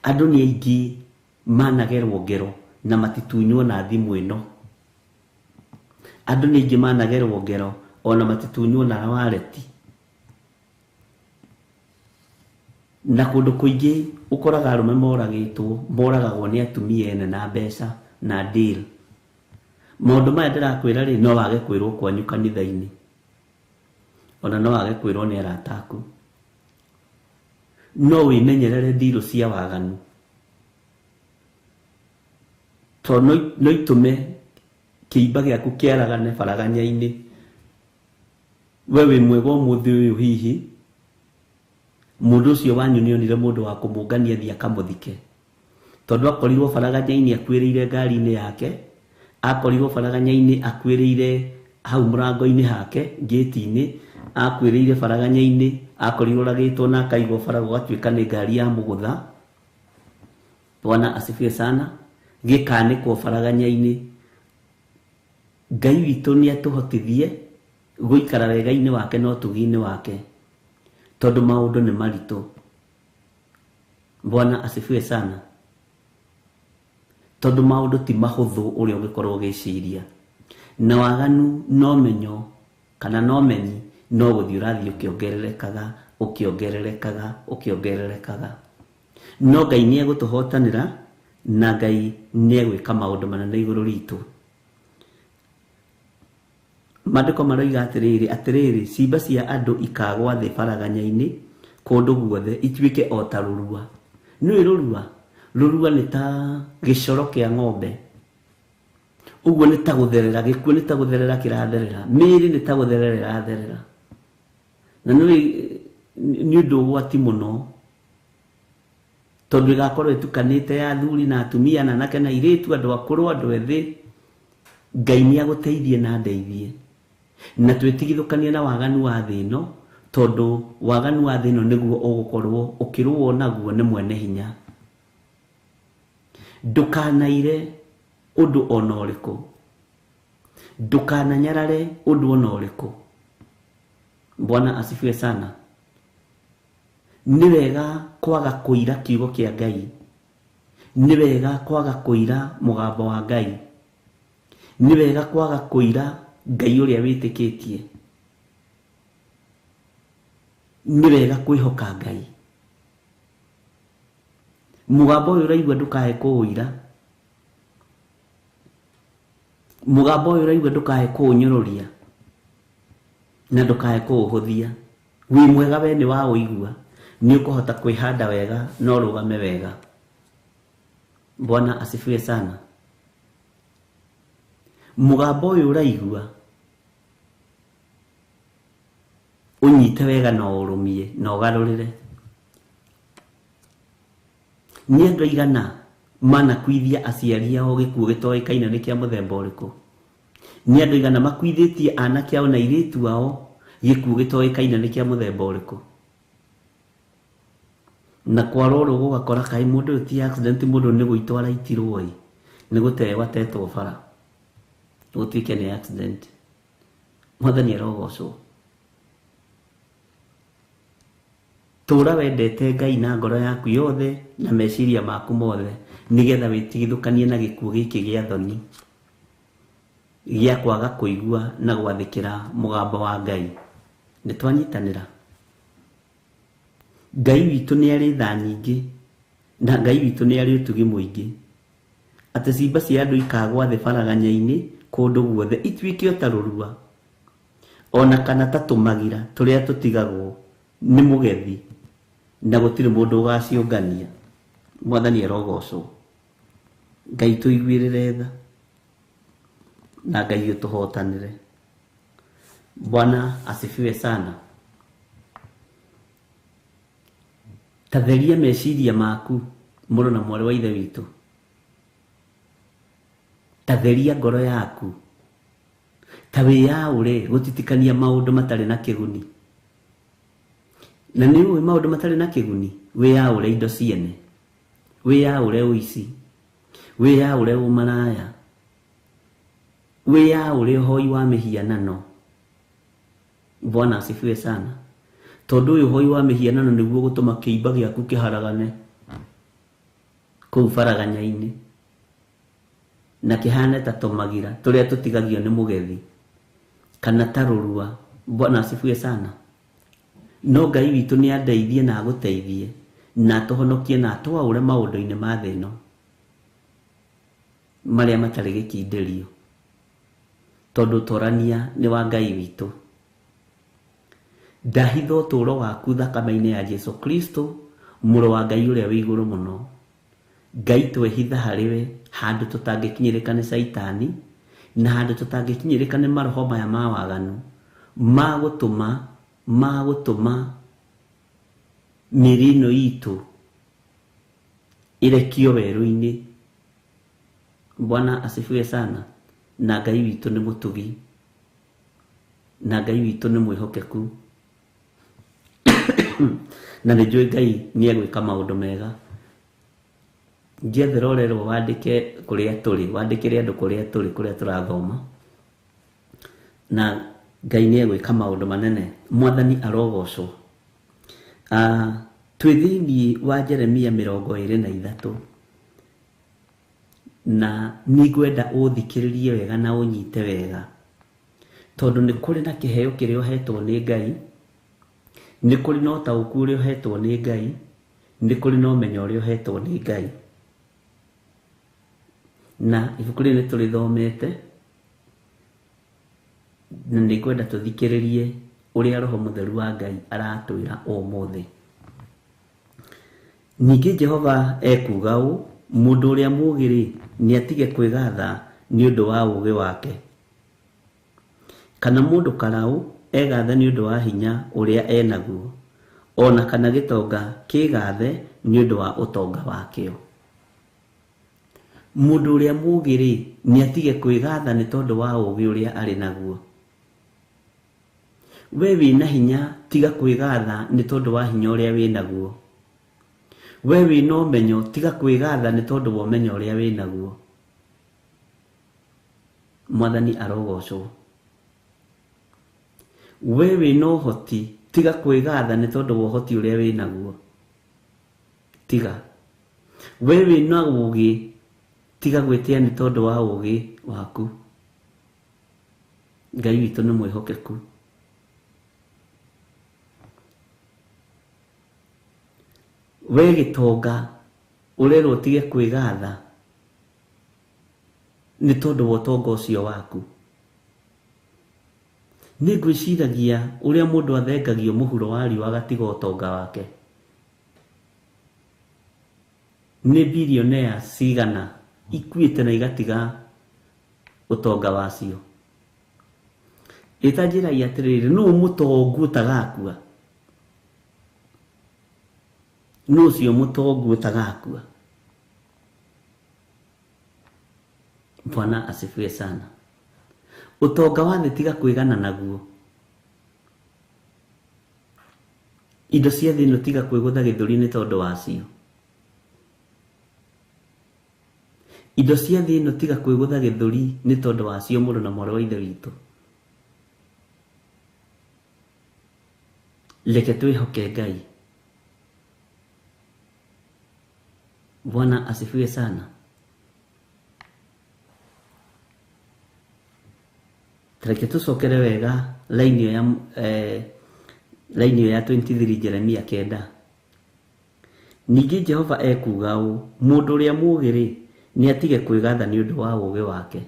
Andũ nĩ aingĩ managerwo ngero na matitunywo na thimũ ĩno. Andũ nĩ aingĩ managerwo ngero ona matitunywo na wareti. Na kũndũ kũingĩ ũkoraga arũme moragĩtwo, moragagwo nĩ atumia ene na mbeca na deal. Maũndũ maya ndĩrakwĩra rĩ, no wage kwĩrwo kwanyu kanitha-inĩ, ona no wage kwĩrwo nĩ arata aku. No wĩmenyerere deal cia waganu, tondũ no itũme kĩimba gĩaku kĩaragane baraganya-inĩ. We wĩ mwega ũmũthĩ ũyũ, hihi mũndũ ũcio wanyu nĩ onire mũndũ wa kũmũngania thiĩ akamũthike, tondũ akorirwo baraganya-inĩ akuĩrĩire ngari-inĩ yake, akorirwo baraganya-inĩ akuĩrĩire hau mũrango-inĩ hake ngĩti-inĩ, akuĩrĩire baraganya-inĩ, akorirwo oragĩtwo na akaigwo bara gũgatuĩka nĩ ngari ya mũgũtha. Bwana asifiwe sana. Gĩkanĩkwo baraganya-inĩ. Ngai witũ nĩ atũhotithie gũikara wega-inĩ wake na ũtugi-inĩ wake, tondũ maũndũ nĩ maritũ. Bwana asifiwe sana. Tondũ maũndũ ti mahũthũ ũrĩa ũngĩkorwo ũgĩciria, na waganu no menyo kana no menyi no gũthiĩ ũrathiĩ ũkĩongererekaga, ũkĩongererekaga, ũkĩongererekaga. No Ngai nĩ egũtũhotanĩra, na Ngai nĩ egwĩka maũndũ manene igũrũ ritũ. Maandĩko maroiga atĩrĩrĩ, atĩrĩrĩ, ciimba cia andũ ikagwa thĩ baraganya-inĩ kũndũ guothe, ituĩke o ta rũrua. Nĩũĩ rũrua? Rũrua nĩ ta gĩcoro kĩa ng'ombe. Ũguo nĩ ta gũtherera, gĩkuũ nĩ ta gũtherera kĩratherera, mĩĩrĩ nĩ ta gũtherera ĩratherera. Na nĩũĩ nĩ ũndũ ũgwati mũno, tondũ ĩgakorwo ĩtukanĩte ya athuri na atumia na anake na airĩtu, andũ akũrũ, andũ ethĩ. Ngai nĩ agũteithie na andeithie, na twĩtigithũkanie na waganu wa thĩ ĩno, tondũ waganu wa thĩ ĩno nĩguo ũgũkorwo ũkĩrũo naguo nĩ mwene hinya. Ndũkanaire ũndũ ona ũrĩkũ, ndũkananyarare ũndũ ona ũrĩkũ. Bwana asifiwe sana. Nĩ wega kwaga kũira kiugo kĩa Ngai, nĩ wega kwaga kũira mũgambo wa Ngai, nĩ wega kwaga kũira Ngai ũrĩa wĩtĩkĩtie, nĩ wega kwĩhoka Ngai. Mũgambo ũyũ ũraigua ndũkae kũũira, mũgambo ũyũ ũraigua ndũkae kũũnyũrũria, na ndũkae kũũhũthia. Wĩ mwega we nĩ wa ũigua, nĩ ũkũhota kwĩhanda wega na ũrũgame wega. Bwana asifiwe sana. Mũgambo ũyũ ũraigua ũnyite wega na ũrũmie na ũgarũrĩre. Nĩ andũ aigana manakuithia aciari ao gĩkuũ gĩtoĩkaine nĩ kĩa mũthemba ũrĩkũ? Nĩ andũ aigana makuithĩtie anake ao na airĩtu ao gĩkuũ gĩtoĩkaine nĩ kĩa mũthemba ũrĩkũ? Na kwarorwo gũgakora kaĩ mũndũ ũyũ ti accident, mũndũ nĩ gũitwo araitirwo ĩ, nĩ gũteo atetwo bara, gũtuĩke nĩ accident. Mwathani arogocwo. Tũra wendete Ngai na ngoro yaku yothe na meciria maku mothe, nĩgetha wĩtigithũkanie na gĩkuũ gĩkĩ gĩa thoni gĩa kwaga kũigua na gwathĩkĩra mũgambo wa Ngai. Nĩ twanyitanĩra. Ngai witũ nĩ arĩ tha nyingĩ, na Ngai witũ nĩ arĩ ũtugi mũingĩ, atĩ ciimba cia andũ ikagwa thĩ baraganya-inĩ kũndũ guothe, ituĩke o ta rũrua. Ona kana ta tũmagira tũrĩa tũtigagwo nĩ mũgethi na gũtirĩ mũndũ ũgaciũngania. Mwathani arogocwo. Ngai tũiguĩrĩre tha na Ngai ũtũhotanĩre. Bwana asifiwe sana. Tatheria meciria maku mũrũ na mwarĩ wa ithe witũ. Tatheria ngoro yaku. Ta wĩyaũre gũtitikania maũndũ matarĩ na kĩguni. Na nĩ ũĩ maũndũ matarĩ na kĩguni, wĩyaũre indo ciene, wĩyaũre ũici, wĩyaũre ũmaraya, wĩyaũre ũhoi wa mĩhianano. Bwana asifiwe sana. Tondũ ũyũ ũhoi wa mĩhianano nĩguo gũtũma kĩimba gĩaku kĩharagane kũu baraganya-inĩ na kĩhane ta tũmagira tũrĩa tũtigagio nĩ mũgethi kana ta rũrua. Bwana asifiwe sana. No Ngai witũ nĩ andeithie na agũteithie na atũhonokie na atwaũre maũndũ-inĩ ma thĩ ĩno marĩa matarĩ gĩkindĩrio, tondũ ũtorania nĩ wa Ngai witũ. Ndahitha ũtũũro waku thakame-inĩ ya Jesu Kristo, mũrũ wa Ngai ũrĩa wĩ igũrũ mũno. Ngai twehitha harĩ we handũ tũtangĩkinyĩrĩka nĩ caitani na handũ tũtangĩkinyĩrĩka nĩ maroho maya ma waganu magũtũma mĩĩrĩ ĩno itũ ĩrekio werũ-inĩ. Bwana asifiwe sana. Na Ngai witũ nĩ mũtugi na Ngai witũ nĩ mwĩhokeku na nĩ njũĩ Ngai nĩ egwĩka maũndũ mega. Njethera ũrerwo wandĩke kũrĩa tũrĩ, wandĩkĩre andũ kũrĩa tũrĩ, kũrĩa tũrathoma, na Ngai nĩ egwĩka maũndũ manene. Mwathani arogocwo. Twĩ thĩinĩ wa Jeremia 23 na nĩngwenda ũthikĩrĩrie wega na ũnyite wega, tondũ nĩ kũrĩ na kĩheo kĩrĩa ũhetwo nĩ Ngai, nĩ kũrĩ na ũtaũku ũrĩa ũhetwo nĩ Ngai, nĩ kũrĩ na ũmenyo ũrĩa ũhetwo nĩ Ngai. Na ibuku rĩrĩ nĩ tũrĩthomete na nĩngwenda tũthikĩrĩrie ũrĩa Roho Mũtheru wa Ngai aratwĩra ũmũthĩ. Ningĩ Jehova ekuuga ũũ, mũndũ ũrĩa mũũgĩ-rĩ, nĩ atige kwĩgatha nĩ ũndũ wa ũũgĩ wake, kana mũndũ karaũ egathe nĩ ũndũ wa hinya ũrĩa enaguo, ona kana gĩtonga kĩgathe nĩ ũndũ wa ũtonga wakĩo. Mũndũ ũrĩa mũũgĩ-rĩ, nĩ atige kwĩgatha nĩ tondũ wa ũũgĩ ũrĩa arĩ naguo. We wĩna hinya, tiga kwĩgatha nĩ tondũ wa hinya ũrĩa wĩnaguo. We wĩna ũmenyo, tiga kwĩgatha nĩ tondũ wa ũmenyo ũrĩa wĩnaguo. Mwathani arogocwo. We wĩna ũhoti, tiga kwĩgatha nĩ tondũ wa ũhoti ũrĩa wĩnaguo. Tiga. We wĩna ũũgĩ, tiga gwĩtĩa nĩ tondũ wa ũũgĩ waku. Ngai witũ nĩ mwĩhokeku. We gĩtonga ũrerwo ũtige kwĩgatha nĩ tondũ wa ũtonga ũcio waku. Nĩ ngwĩciragia ũrĩa mũndũ athengagio mũhuro wa riũa agatiga ũtonga wake. Nĩ billionaire cigana ikuĩte na igatiga ũtonga wacio. Ĩta njĩra atĩrĩrĩ, nũ mũtongu ũtagakua? Nũ ũcio mũtongu ũtagakua? Bwana asifiwe sana. Ũtonga wa thĩ tiga kwĩgana naguo. Indo cia thĩ ĩno tiga kwĩgũtha gĩthũri nĩ tondũ wacio. Indo cia thĩ ĩno tiga kwĩgũtha gĩthũri nĩ tondũ wacio, mũrũ na mwarĩ wa ithe witũ. Reke twĩhoke Ngai. Bwana asifiwe sana. Reke tũcokere wega line ĩyo ya line ĩyo ya 23 Jeremia 9. Ningĩ Jehova ekuuga ũũ, mũndũ ũrĩa mũũgĩ-rĩ, nĩ atige kwĩgatha nĩ ũndũ wa ũũgĩ wake,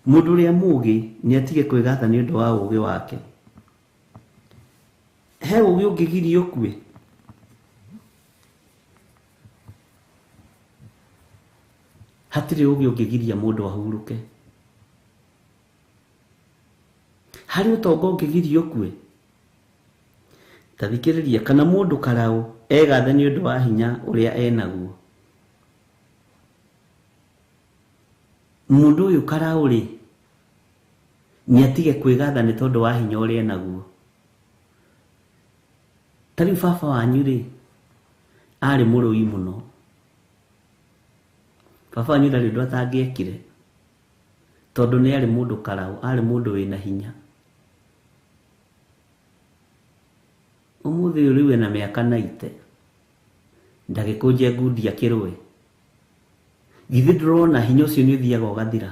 Mũndũ ũrĩa mũũgĩ nĩ atige kwĩgatha nĩ ũndũ wa ũũgĩ wake. He ũũgĩ ũngĩgiria ũkue? Hatirĩ ũũgĩ ũngĩgiria mũndũ ahurũke. Harĩ ũtonga ũngĩgiria ũkue? Ta thikĩrĩria, kana mũndũ karaũ egathe nĩ ũndũ wa hinya ũrĩa enaguo. Mũndũ ũyũ karaũ rĩ, nĩ atige kwĩgatha nĩ tondũ wa hinya ũrĩa enaguo. Ta rĩu baba wanyu rĩ, arĩ mũrũi mũno. Baba wanyu ndarĩ ũndũ atangĩekire, tondũ nĩ arĩ mũndũ karaũ, arĩ mũndũ wĩna hinya. Ũmũthĩ ũyũ rĩu ena mĩaka 90, ndagĩkũnje ngundi akĩrũe. Githĩ ndũrona hinya ũcio nĩ ũthiaga ũgathira?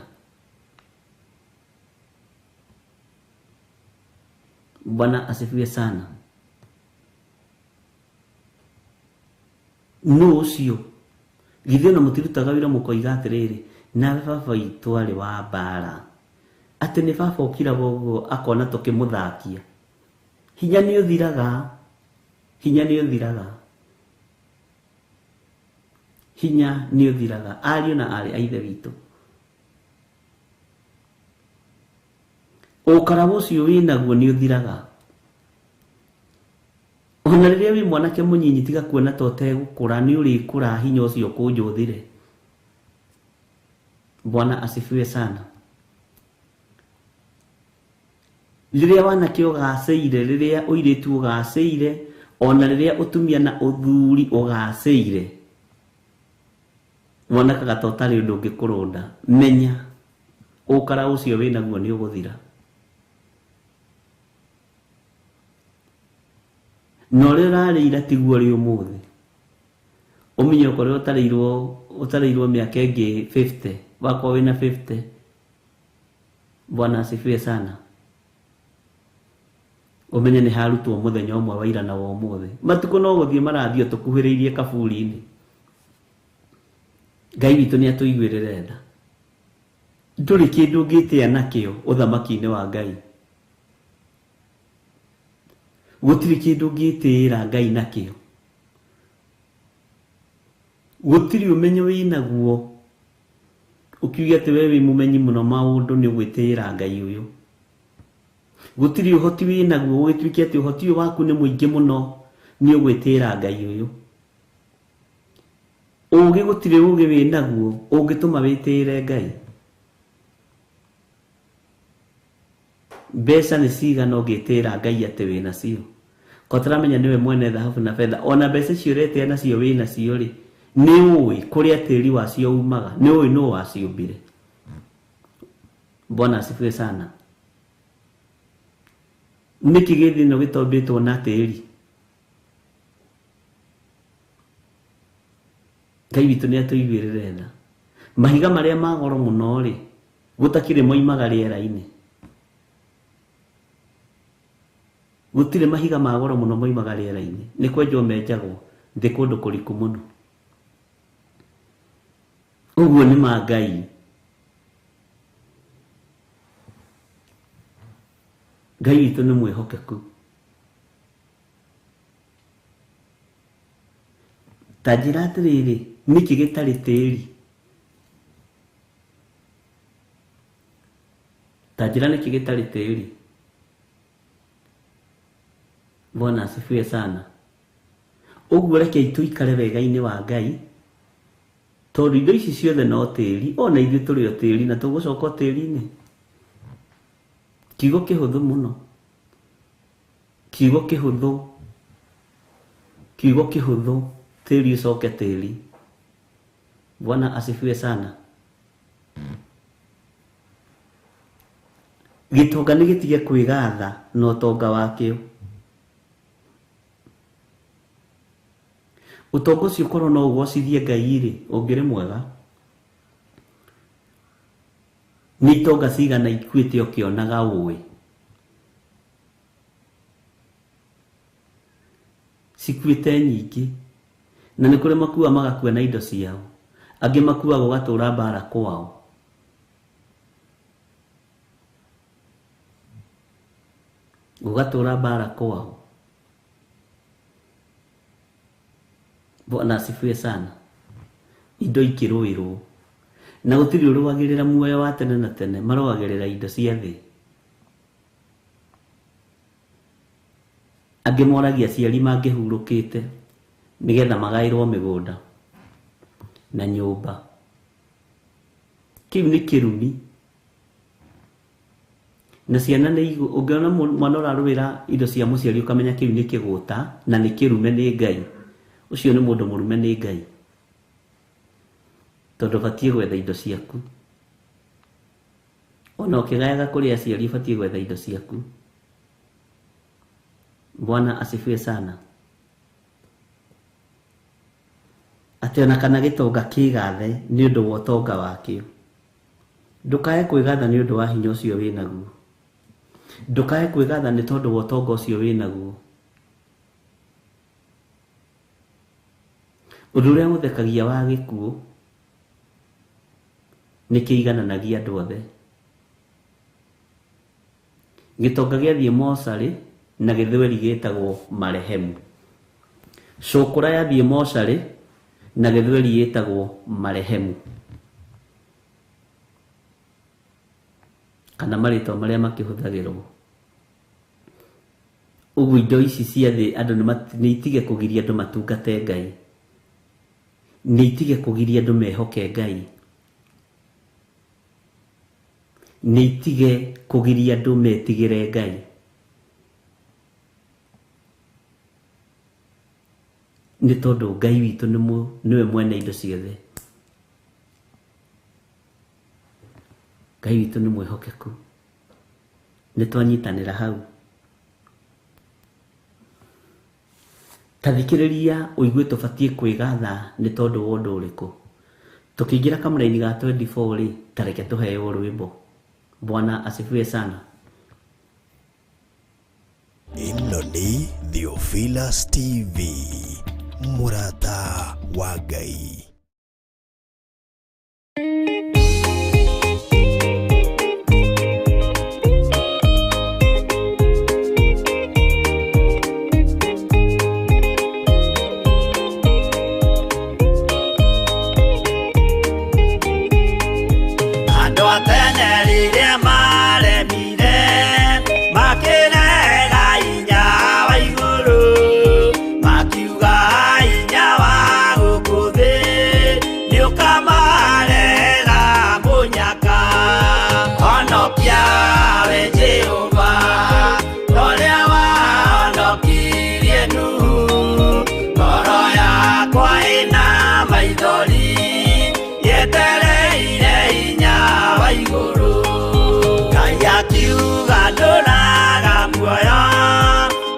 Bwana asifiwe sana. Nũ ũcio? Githĩ ona mũtirutaga wĩra mũkoiga atĩrĩrĩ, nawe baba witũ arĩ wa mbara. Atĩ nĩ baba ũkiraga ũguo akona tũkĩmũthakia. Hinya nĩ ũthiraga. Hinya nĩ ũthiraga. Hinya nĩ ũthiraga. Ariũ na aarĩ a Ithe witũ, ũkaraũ ũcio wĩnaguo nĩ ũthiraga. Ona rĩrĩa wĩ mwanake mũnyinyi tiga kuona ta ũtegũkũra, nĩ ũrĩkũra hinya ũcio ũkũnja ũthire. Bwana asifiwe sana. Rĩrĩa wanake ũgacĩire, rĩrĩa ũirĩtu ũgacĩire, ona rĩrĩa ũtumia na ũthuri ũgacĩire, wonekaga ta ũtarĩ ũndũ ũngĩkũrũnda. Menya ũkara ũcio wĩnaguo nĩ ũgũthira. Na ũrĩa ũrarĩ ira tiguo ũrĩ ũmũthĩ. Ũmenye okorwo ũtarĩirwo mĩaka ĩngĩ 50, wakorwo wĩna 50. Bwana asifiwe sana. Ũmenye nĩ harutwo mũthenya ũmwe wa ira na wa ũmũthĩ. Matukũ no gũthiĩ marathiĩ tũkuhĩrĩirie kaburi-inĩ. Ngai witũ nĩ atũiguĩrĩre tha. Ndũrĩ kĩndũ ũngĩtĩa nakĩo ũthamaki-inĩ wa Ngai. Gũtirĩ kĩndũ ũngĩtĩĩra Ngai nakĩo. Gũtirĩ ũmenyo wĩnaguo ũkiuge atĩ we wĩ mũmenyi mũno maũndũ nĩ ũgwĩtĩĩra Ngai ũyũ. Gũtirĩ ũhoti wĩnaguo ũgĩtuĩke atĩ ũhoti ũyũ waku nĩ mũingĩ mũno nĩ ũgwĩtĩĩra Ngai ũyũ. Ũũgĩ gũtirĩ ũũgĩ wĩnaguo ũngĩtũma wĩtĩĩre Ngai. Mbeca nĩ cigana ũngĩtĩĩra Ngai atĩ wĩnacio? Ko tũramenya nĩwe mwene thahabu na betha, ona mbeca icio ũretĩa nacio wĩnacio rĩ, nĩ ũĩ kũrĩa tĩri wacio umaga, nĩ ũĩ nũ waciũmbire. Bwana asifiwe sana. Nĩkĩ gĩthĩ ĩno gĩtombĩtwo na tĩri? Ngai witũ nĩ atũiguĩrĩre tha. Mahiga marĩa ma goro mũno rĩ, gũtakĩrĩ moimaga rĩera-inĩ. Gũtirĩ mahiga ma goro mũno moimaga rĩera-inĩ, nĩ kwenjwo menjagwo thĩ kũndũ kũriku mũno. Ũguo nĩ ma Ngai. Ngai witũ nĩ mwĩhokeku. Ta njĩra atĩrĩrĩ, nĩkĩ gĩtarĩ tĩri? Ta njĩra nĩkĩ gĩtarĩ tĩri? Bwana asifiwe sana. Ũguo rekei tũikare wega-inĩ wa Ngai, tondũ indo ici ciothe no tĩri, ona ithuĩ tũrĩ o tĩri na tũgũcoka o tĩri-inĩ. Kiugo kĩhũthũ mũno. Kiugo kĩhũthũ. Kiugo kĩhũthũ, tĩri ũcoke tĩri. Bwana asifiwe sana. Gĩtonga nĩ gĩtige kwĩgatha na ũtonga wakĩo. Ũtonga ũcio ũkorwo no ũgocithie Ngai rĩ, ũngĩrĩ mwega. Nĩ itonga cigana ikuĩte ũkĩonaga ũĩ? Cikuĩte nyingĩ. Na nĩ kũrĩ makua magakua na indo ciao. Angĩ makuaga ũgatũra mbara kwao. Ũgatũra mbara kwao. Bwana asifiwe sana. Indo ikĩrũĩrwo na gũtirĩ ũrũagĩrĩra muoyo wa tene na tene, marũagĩrĩra indo cia thĩ. Angĩ moragia aciari mangĩhurũkĩte nĩgetha magaĩrwo mĩgũnda na nyũmba. Kĩu nĩ kĩrumi. Na ciana nĩ ũngĩona mwana ũrarũĩra indo cia mũciari ũkamenya kĩu nĩ kĩgũta na nĩ kĩrume nĩ Ngai. Ũcio nĩ mũndũ mũrume nĩ Ngai, tondũ ũbatiĩ gwetha indo ciaku. Ona ũkĩgayaga kũrĩ aciari ũbatiĩ gwetha indo ciaku. Bwana asifiwe sana. Atĩ ona kana gĩtonga kĩgathe nĩ ũndũ wa ũtonga wakĩo. Ndũkae kwĩgatha nĩ ũndũ wa hinya ũcio wĩnaguo. Ndũkae kwĩgatha nĩ tondũ wa ũtonga ũcio wĩnaguo. Ũndũ ũrĩa ũthekagia wa gĩkuũ nĩ kĩigananagia andũ othe. Gĩtonga gĩathiĩ mocarĩ na gĩthweri gĩtagwo marehemu. Cũkũra yathiĩ mocarĩ na gĩthweri gĩtagwo marehemu, kana marĩtwa marĩa makĩhũthagĩrwo. Ũguo indo ici cia thĩ andũ nĩ itige kũgiria andũ matungate Ngai, nĩ itige kũgiria andũ mehoke Ngai, nĩ itige kũgiria andũ metigĩre Ngai. Nĩ tondũ Ngai witũ nĩwe mwene indo ciothe. Ngai witũ nĩ mwĩhokeku. Nĩ twanyitanĩra hau. Ta thikĩrĩria ũigue tũbatiĩ kwĩgatha nĩ tondũ wa ũndũ ũrĩkũ. Tũkĩingĩra kamũraini ga 24 rĩ, ta reke tũheo rwĩmbo. Bwana asifiwe sana. Ĩno nĩ Theophilus TV, mũrata wa Ngai. Andũ a tene rĩrĩa maremire makĩrega hinya wa igũrũ, makiuga hinya wa gũkũ thĩ nĩũkamarega mũnyaka. Honokia we Jehova, torĩa wahonokirie Nuhu. Ngoro yakwa ĩna maithori yetereire hinya wa igũrũ. Ngai akiuga ndũraga muoyo,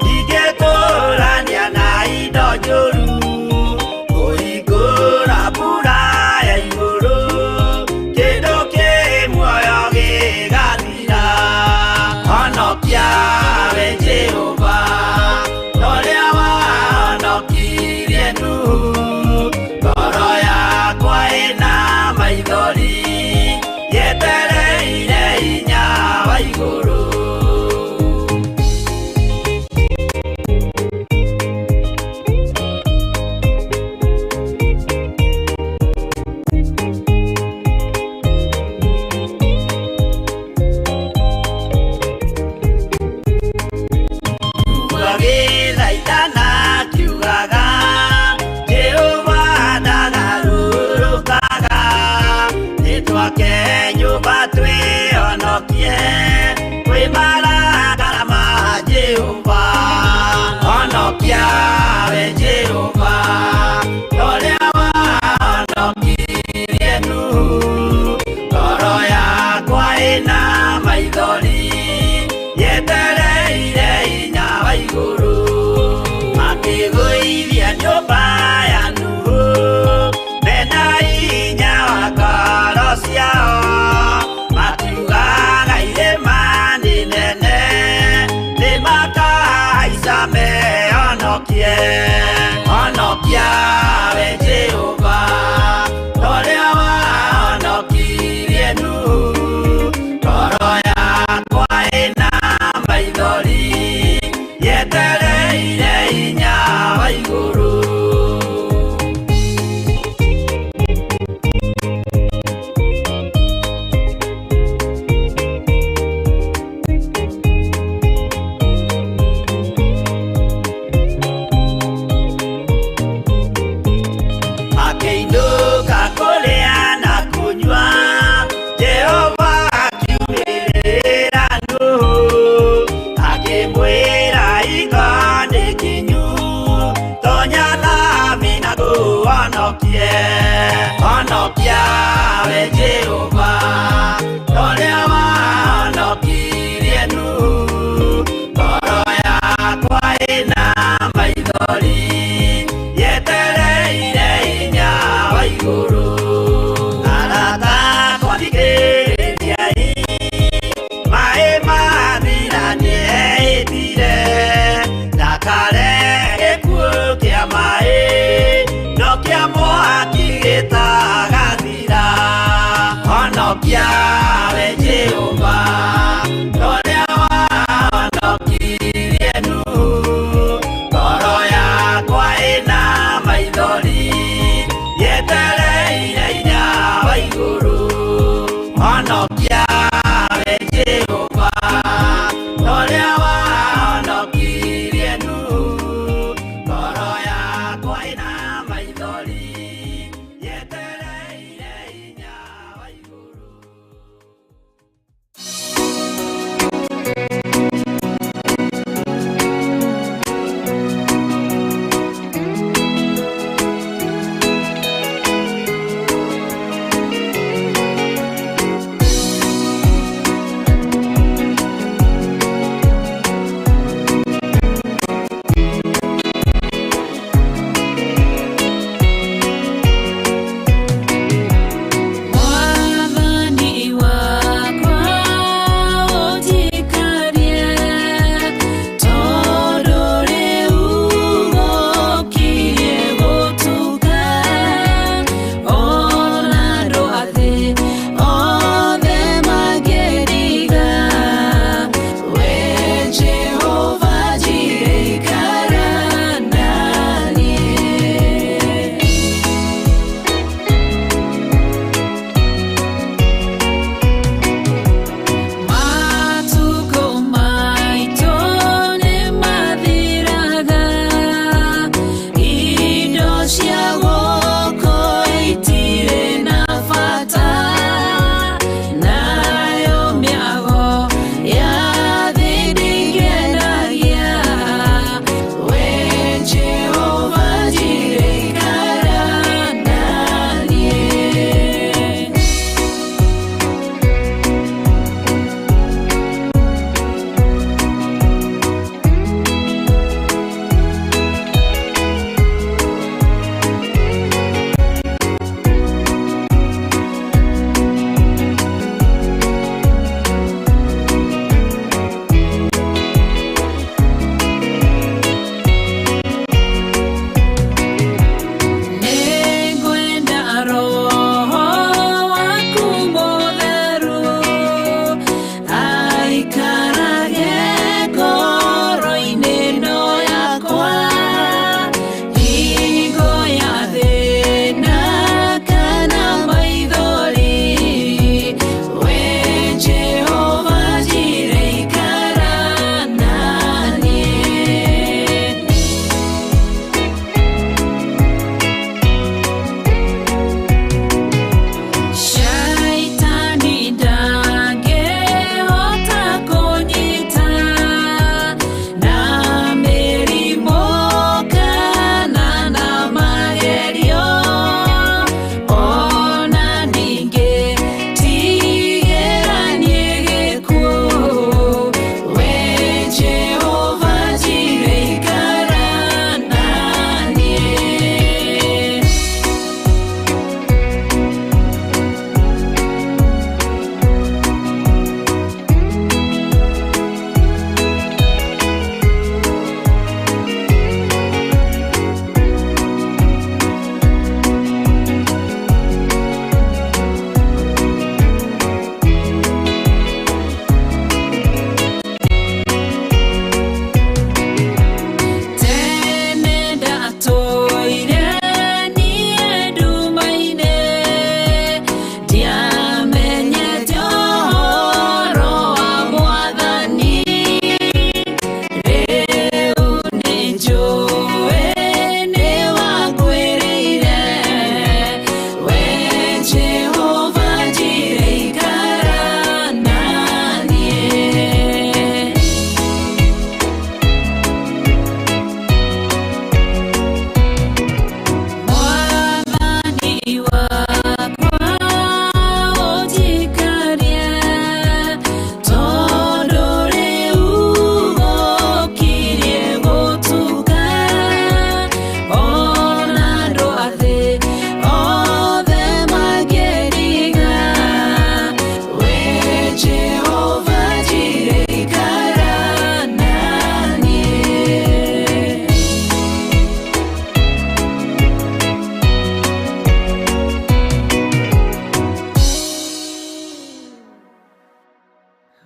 ndingĩkũrania na indo njũru. Kũhingũra mbura ya igũrũ, kĩndũ kĩ muoyo gĩgathira. Honokia we Jehova, torĩa wahonokirie Nuhu. Ngoro yakwa ĩna maithori yetereire hinya wa igũrũ. Agĩthaithana akiugaga, Jehova ndagarũrũkaga. Nĩtwake nyũmba twĩhonokie kwĩ marakara ma Jehova. Honokia we Jehova, torĩa wahonokirie Nuhu. Ngoro yakwa ĩna maithori yetereire hinya wa igũrũ. Makĩgũithia nyũmba ya Nuhu mena hinya wa ngoro ciao, makiugaga irĩma nĩ nene nĩmakahaica mehonokie. Honokia we Jehova, torĩa wahonokirie Nuhu. Ngoro yakwa ĩna maithori We Jehova, torĩa wahonokirie Nuhu. Ngoro yakwa ĩna maithori, yetereire hinya wa igũrũ. Arata akwa thikĩrĩriai, maĩ mathira nĩehĩtire, ndakare gĩkuũ kĩa maĩ, no kĩa mwaki gĩtagathira.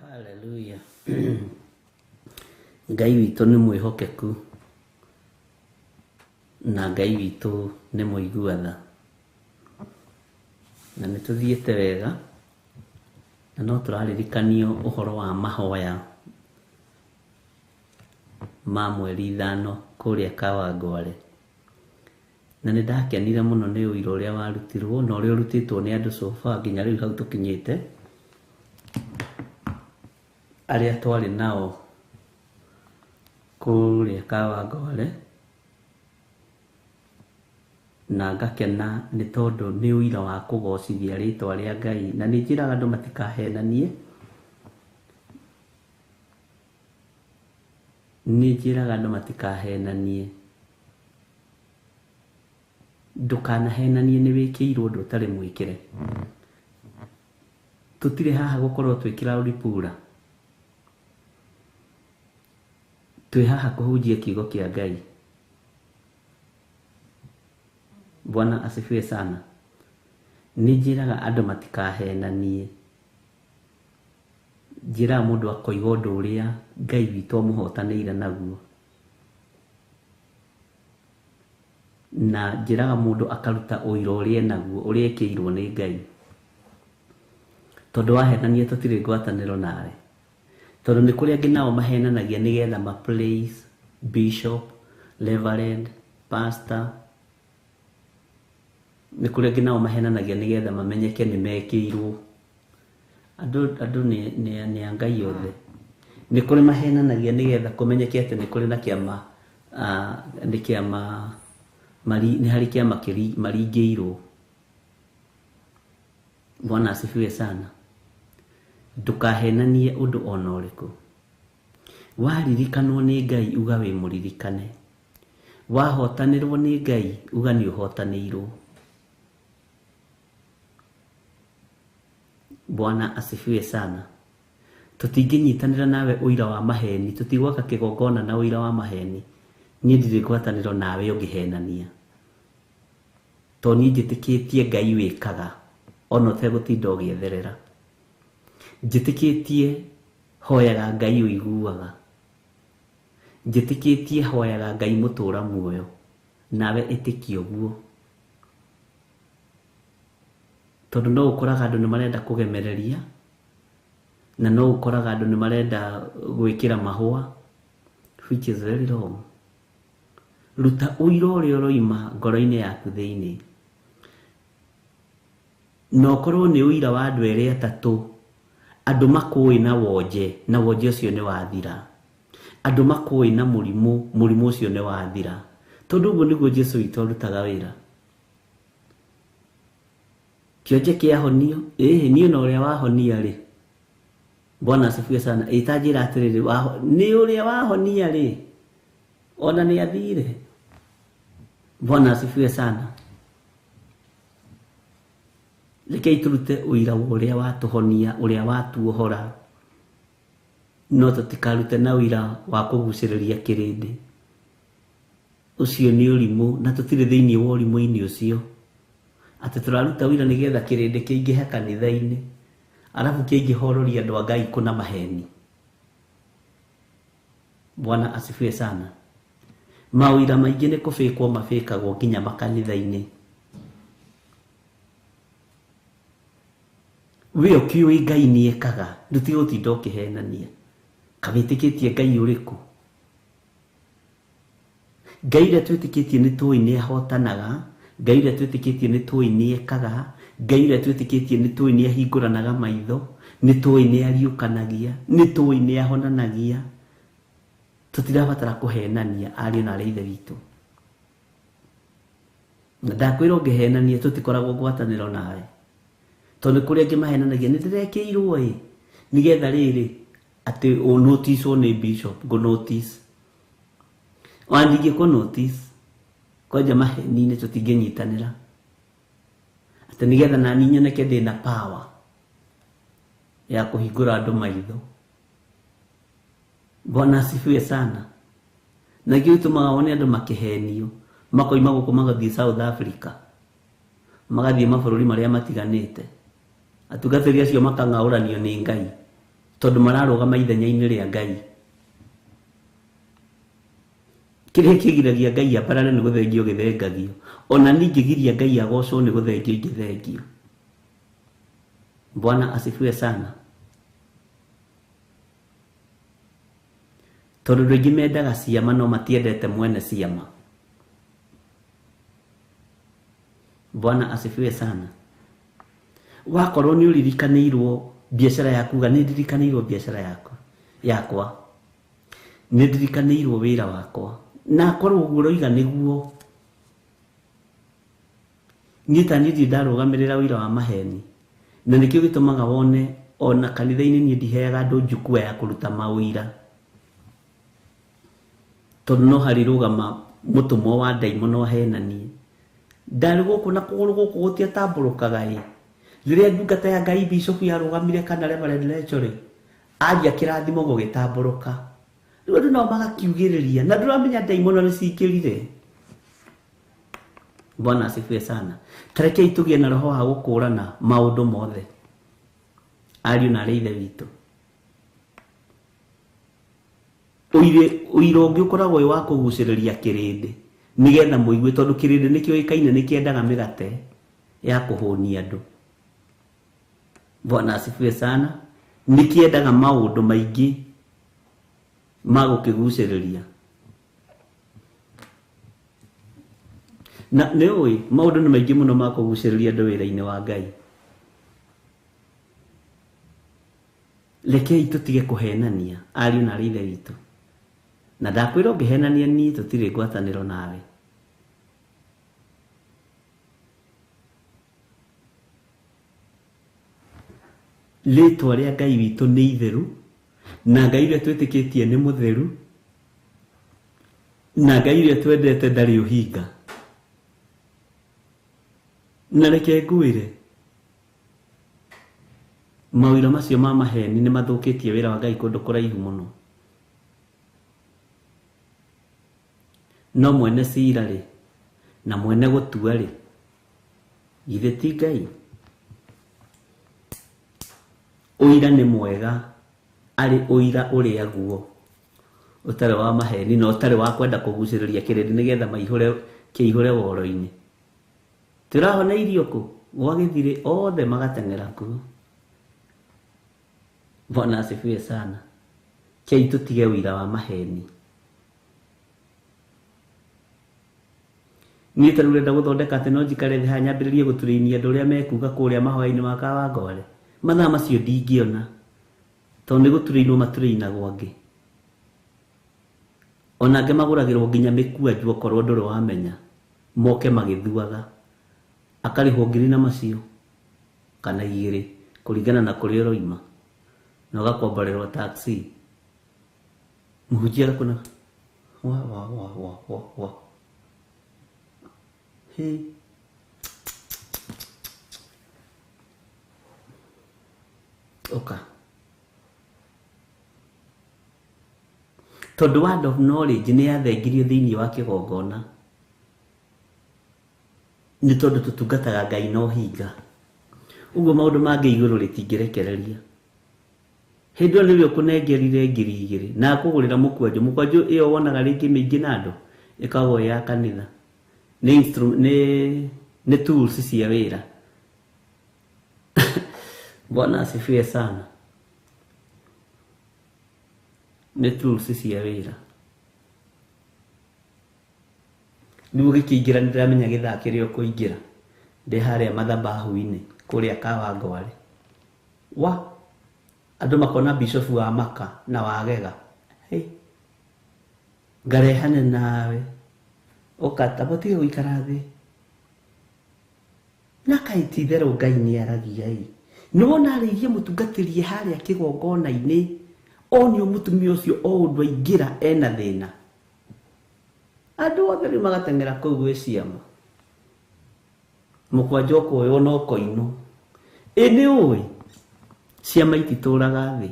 Hallelujah. Ngai witũ nĩ mwĩhokeku na Ngai witũ nĩ mũigua tha, na nĩ tũthiĩte wega na no tũraririkanio ũhoro wa mahoya ma mweri 5 kũrĩa Kawangware. Na nĩ ndakenire mũno nĩ ũira ũrĩa warutirwo na ũrĩa ũrutĩtwo nĩ andũ so far nginya rĩu hau tũkinyĩte, arĩa twarĩ nao kũrĩa Kawangware, na ngakena nĩ tondũ nĩ ũira wa kũgocithia rĩtwa rĩa Ngai. Na nĩ njĩraga andũ matikahenanie, nĩ njĩraga andũ matikahenanie, ndũkanahenanie nĩ wĩkĩirwo ũndũ ũtarĩ mwĩkĩre. Tũtirĩ haha gũkorwo twĩ kĩraũripura, twĩ haha kũhunjia kiugo kĩa Ngai. Bwana asifiwe sana. Nĩ njĩraga andũ matikahenanie, njĩraga mũndũ akoiga ũndũ ũrĩa Ngai witũ amũhotanĩire naguo, na njĩraga mũndũ akaruta ũira ũrĩa enaguo, ũrĩa ekĩirwo nĩ Ngai. Tondũ wahenania tũtirĩ ngwatanĩro nawe, tondũ nĩ kũrĩ angĩ nao mahenanagia nĩgetha ma place bishop, reverend, pastor. Nĩ kũrĩ angĩ nao mahenanagia nĩgetha mamenyeke nĩ mekĩirwo. Andũ nĩ a Ngai othe. Nĩ kũrĩ mahenanagia nĩgetha kũmenyeke atĩ nĩ kũrĩ na kĩama, nĩ kĩama nĩ harĩ kĩama maringĩirwo. Bwana asifiwe sana. Ndũkahenanie ũndũ ona ũrĩkũ. Waririkanwo nĩ Ngai uga wĩ mũririkane, wahotanĩrwo nĩ Ngai uga nĩ ũhotanĩirwo. Bwana asifiwe sana. Tũtingĩnyitanĩra nawe ũira wa maheni, tũtigwaka kĩgongona na ũira wa maheni. Niĩ ndirĩ ngwatanĩro nawe ũngĩhenania, tondũ niĩ njĩtĩkĩtie Ngai wĩkaga ona ũtegũtinda ũgĩetherera. Njĩtĩkĩtie hoyaga Ngai ũiguaga, njĩtĩkĩtie hoyaga Ngai mũtũra muoyo, nawe ĩtĩkia ũguo. Tondũ no ũkoraga andũ nĩ marenda kũgemereria, na no ũkoraga andũ nĩ marenda gwĩkĩra mahũa, which is very wrong. Ruta ũira ũrĩa ũroima ngoro-inĩ yaku thĩinĩ, na ũkorwo nĩ ũira wa andũ erĩ atatũ, andũ makũĩ na wonje, na wonje ũcio nĩ wathira, andũ makũĩ na mũrimũ, mũrimũ ũcio nĩ wathira. Tondũ ũguo nĩguo Jesũ witũ arutaga wĩra. Kĩonje kĩahonio, ĩhĩ niĩ na ũrĩa wahonia rĩ, Bwana asifiwe sana. Ĩtanjĩra atĩrĩrĩ, nĩ ũrĩa wahonia rĩ, ona nĩ athire. Bwana asifiwe sana. Rekei tũrute ũira wa ũrĩa watũhonia, ũrĩa watuohora, no tũtikarute na ũira wa kũgucĩrĩria kĩrĩndĩ. Ũcio nĩ ũrimũ, na tũtirĩ thĩinĩ wa ũrimũ-inĩ ũcio, atĩ tũraruta ũira nĩgetha kĩrĩndĩ kĩingĩhe kanitha-inĩ, arabu kĩingĩhe ũrori andũ a Ngai kũna maheni. Bwana asifiwe sana. Maũira maingĩ nĩ kũbĩkwo mabĩkagwo nginya makanitha-inĩ. We ũkĩũĩ Ngai nĩ ekaga, ndũtige gũtinda ũkĩhenania. Kamĩtĩkĩtie Ngai ũrĩkũ? Ngai ũrĩa twĩtĩkĩtie nĩ tũĩ nĩ ahotanaga, Ngai ũrĩa twĩtĩkĩtie nĩ tũĩ nĩ ekaga, Ngai ũrĩa twĩtĩkĩtie nĩ tũĩ nĩ ahingũranaga maitho, nĩ tũĩ nĩ ariũkanagia, nĩ tũĩ nĩ ahonanagia. Tũtirabatara kũhenania ariũ na arĩa ithe witũ. Na ndakwĩra ũngĩhenania tũtikoragwo ngwatanĩro nawe, tondũ nĩ kũrĩ angĩ mahenanagia nĩ ndĩrekĩirwo ĩ, nĩgetha rĩrĩ atĩ ũnoticwo nĩ bishop, ngũ notice. Ona ndingĩkũ notice, kwanja maheni-inĩ tũtingĩnyitanĩra, atĩ nĩgetha nani nyoneke ndĩna power ya kũhingũra andũ maitho. Bwana asifiwe sana. Na kĩu gĩtũmaga wone andũ makĩhenio, makoima gũkũ magathiĩ South Africa, magathiĩ mabũrũri marĩa matiganĩte, atungatĩri acio makang'aũranio nĩ Ngai. Tondũ mararũgama ithenya-inĩ rĩa Ngai. Kĩrĩa kĩgiragia Ngai ambarare nĩ gũthengio gĩthengagio. Ona niĩ ingĩgiria Ngai agocwo nĩ gũthengio ingĩthengio. Bwana asifiwe sana. Tondũ andũ aingĩ mendaga ciama no matiendete mwene ciama. Bwana asifiwe sana. Wakorwo nĩ ũririkanĩirwo biacara yaku, uga nĩ ndirikanĩirwo biacara yaku yakwa, nĩ ndirikanĩirwo wĩra wakwa, na akorwo ũguo ũroiga nĩguo. Niĩ ta niĩ ndirĩ ndarũgamĩrĩra wĩra wa maheni, na nĩkĩo gĩtũmaga wone ona kanitha-inĩ niĩ ndiheaga andũ njukua ya kũruta mawĩra, tondũ no harĩ rũgama mũtũmwo wa ndaimono ahenanie. Ndarĩ gũkũ na kũgũrũ gũkũ gũtiatambũrũkaga ĩ. Rĩrĩa ndungata ya Ngai Bishop yarũgamire kana Reverend Rachel rĩ, aria kĩrathimo gũgĩtambũrũka. Rĩu andũ nao magakiugĩrĩria na ndũramenya ndaimono nĩ cingĩrire. Bwana asifiwe sana. Tarekei tũgĩe na roho wa gũkũrana maũndũ mothe, ariũ na arĩa ithe witũ. Ũira ũngĩ ũkoragwo wĩ wa kũgucĩrĩria kĩrĩndĩ nĩgetha mũigue, tondũ kĩrĩndĩ nĩkĩũĩkaine nĩkĩendaga mĩgate ya kũhũnia andũ. Bwana asifiwe sana. Nĩkĩendaga maũndũ maingĩ ma gũkĩgucĩrĩria. Na nĩ ũĩ maũndũ nĩ maingĩ mũno ma kũgucĩrĩria andũ wĩra-inĩ wa Ngai. Rekei tũtige kũhenania ariũ na arĩa ithe witũ. Na ndakwĩra ũngĩhenania niĩ tũtirĩ ngwatanĩro nawe. Rĩtwa rĩa Ngai witũ nĩ itheru, na Ngai ũrĩa twĩtĩkĩtie nĩ mũtheru, na Ngai ũrĩa twendete ndarĩ ũhinga. Na reke ngwĩre, mawĩra macio ma maheni nĩ mathũkĩtie wĩra wa Ngai kũndũ kũraihu mũno. No mwene cira rĩ, na mwene gũtua rĩ, githĩ ti Ngai? Ũira nĩ mwega arĩ ũira ũrĩa guo, ũtarĩ wa maheni na ũtarĩ wa kwenda kũgucĩrĩria kĩrĩndĩ nĩgetha maihũre kĩihũre woro-inĩ. Tũrahona irio kũ? Gwagĩthirĩ othe magateng'era kuo. Bwana asifiwe sana. Kei tũtige ũira wa maheni. Niĩ ta rĩu ndĩrenda gũthondeka atĩ no njikare thĩ haha nyambĩrĩrie gũturĩinia andũ ũrĩa mekuga kũrĩa mahoya-inĩ ma Kawangware. Mathaa macio ndingĩona, tondũ nĩ gũturĩinwo maturĩinagwo angĩ. Ona angĩ magũragĩrwo nginya mĩkwanjũ okorwo ndũrĩ wamenya, moke magĩthuaga. Akarĩhwo ngiri na macio kana igĩrĩ kũringana na kũrĩa ũroima, na ũgakomborerwo taxi. Mũhunjia agakũna wa wa wa wa wa wa. Hey. Ũka. Tondũ word of knowledge nĩ yathengirio thĩinĩ wa kĩgongona, nĩ tondũ tũtungataga Ngai na ũhinga. Ũguo maũndũ mangĩ igũrũ rĩtingĩrekereria. Hĩndĩ ĩyo nĩrĩo ũkũnengerire ngiri igĩrĩ na akũgũrĩra mũkwanjũ. Mũkwanjũ ĩyo wonaga rĩngĩ mĩingĩ na andũ ĩkoragwo ĩ ya kanitha. Nĩ instrument, nĩ tools cia wĩra. Bwana asifiwe sana. Nĩ tools cia wĩra. Nĩguo gĩkĩingĩra nĩ ndĩramenya gĩthaa kĩrĩa ũkũingĩra. Ndĩ harĩa mathabahu-inĩ kũrĩa Kawangware. Wa andũ makona bishop wa Maka na wagega. Hey. Ngarehane nawe. Ũkata mũtige gũikara thĩ. Na kaĩ ti itherũ Ngai nĩ aragia ĩ. Nĩ wona arĩirie mũtungatĩri harĩa kĩgongona-inĩ, onio mũtumia ũcio o ũndũ aingĩra ena thĩna. Andũ othe rĩu magateng'era kũu gwĩ ciama. Mũkwanja ũkoywo na ũkoinwo. Ĩ nĩ ũĩ ciama ititũraga thĩ,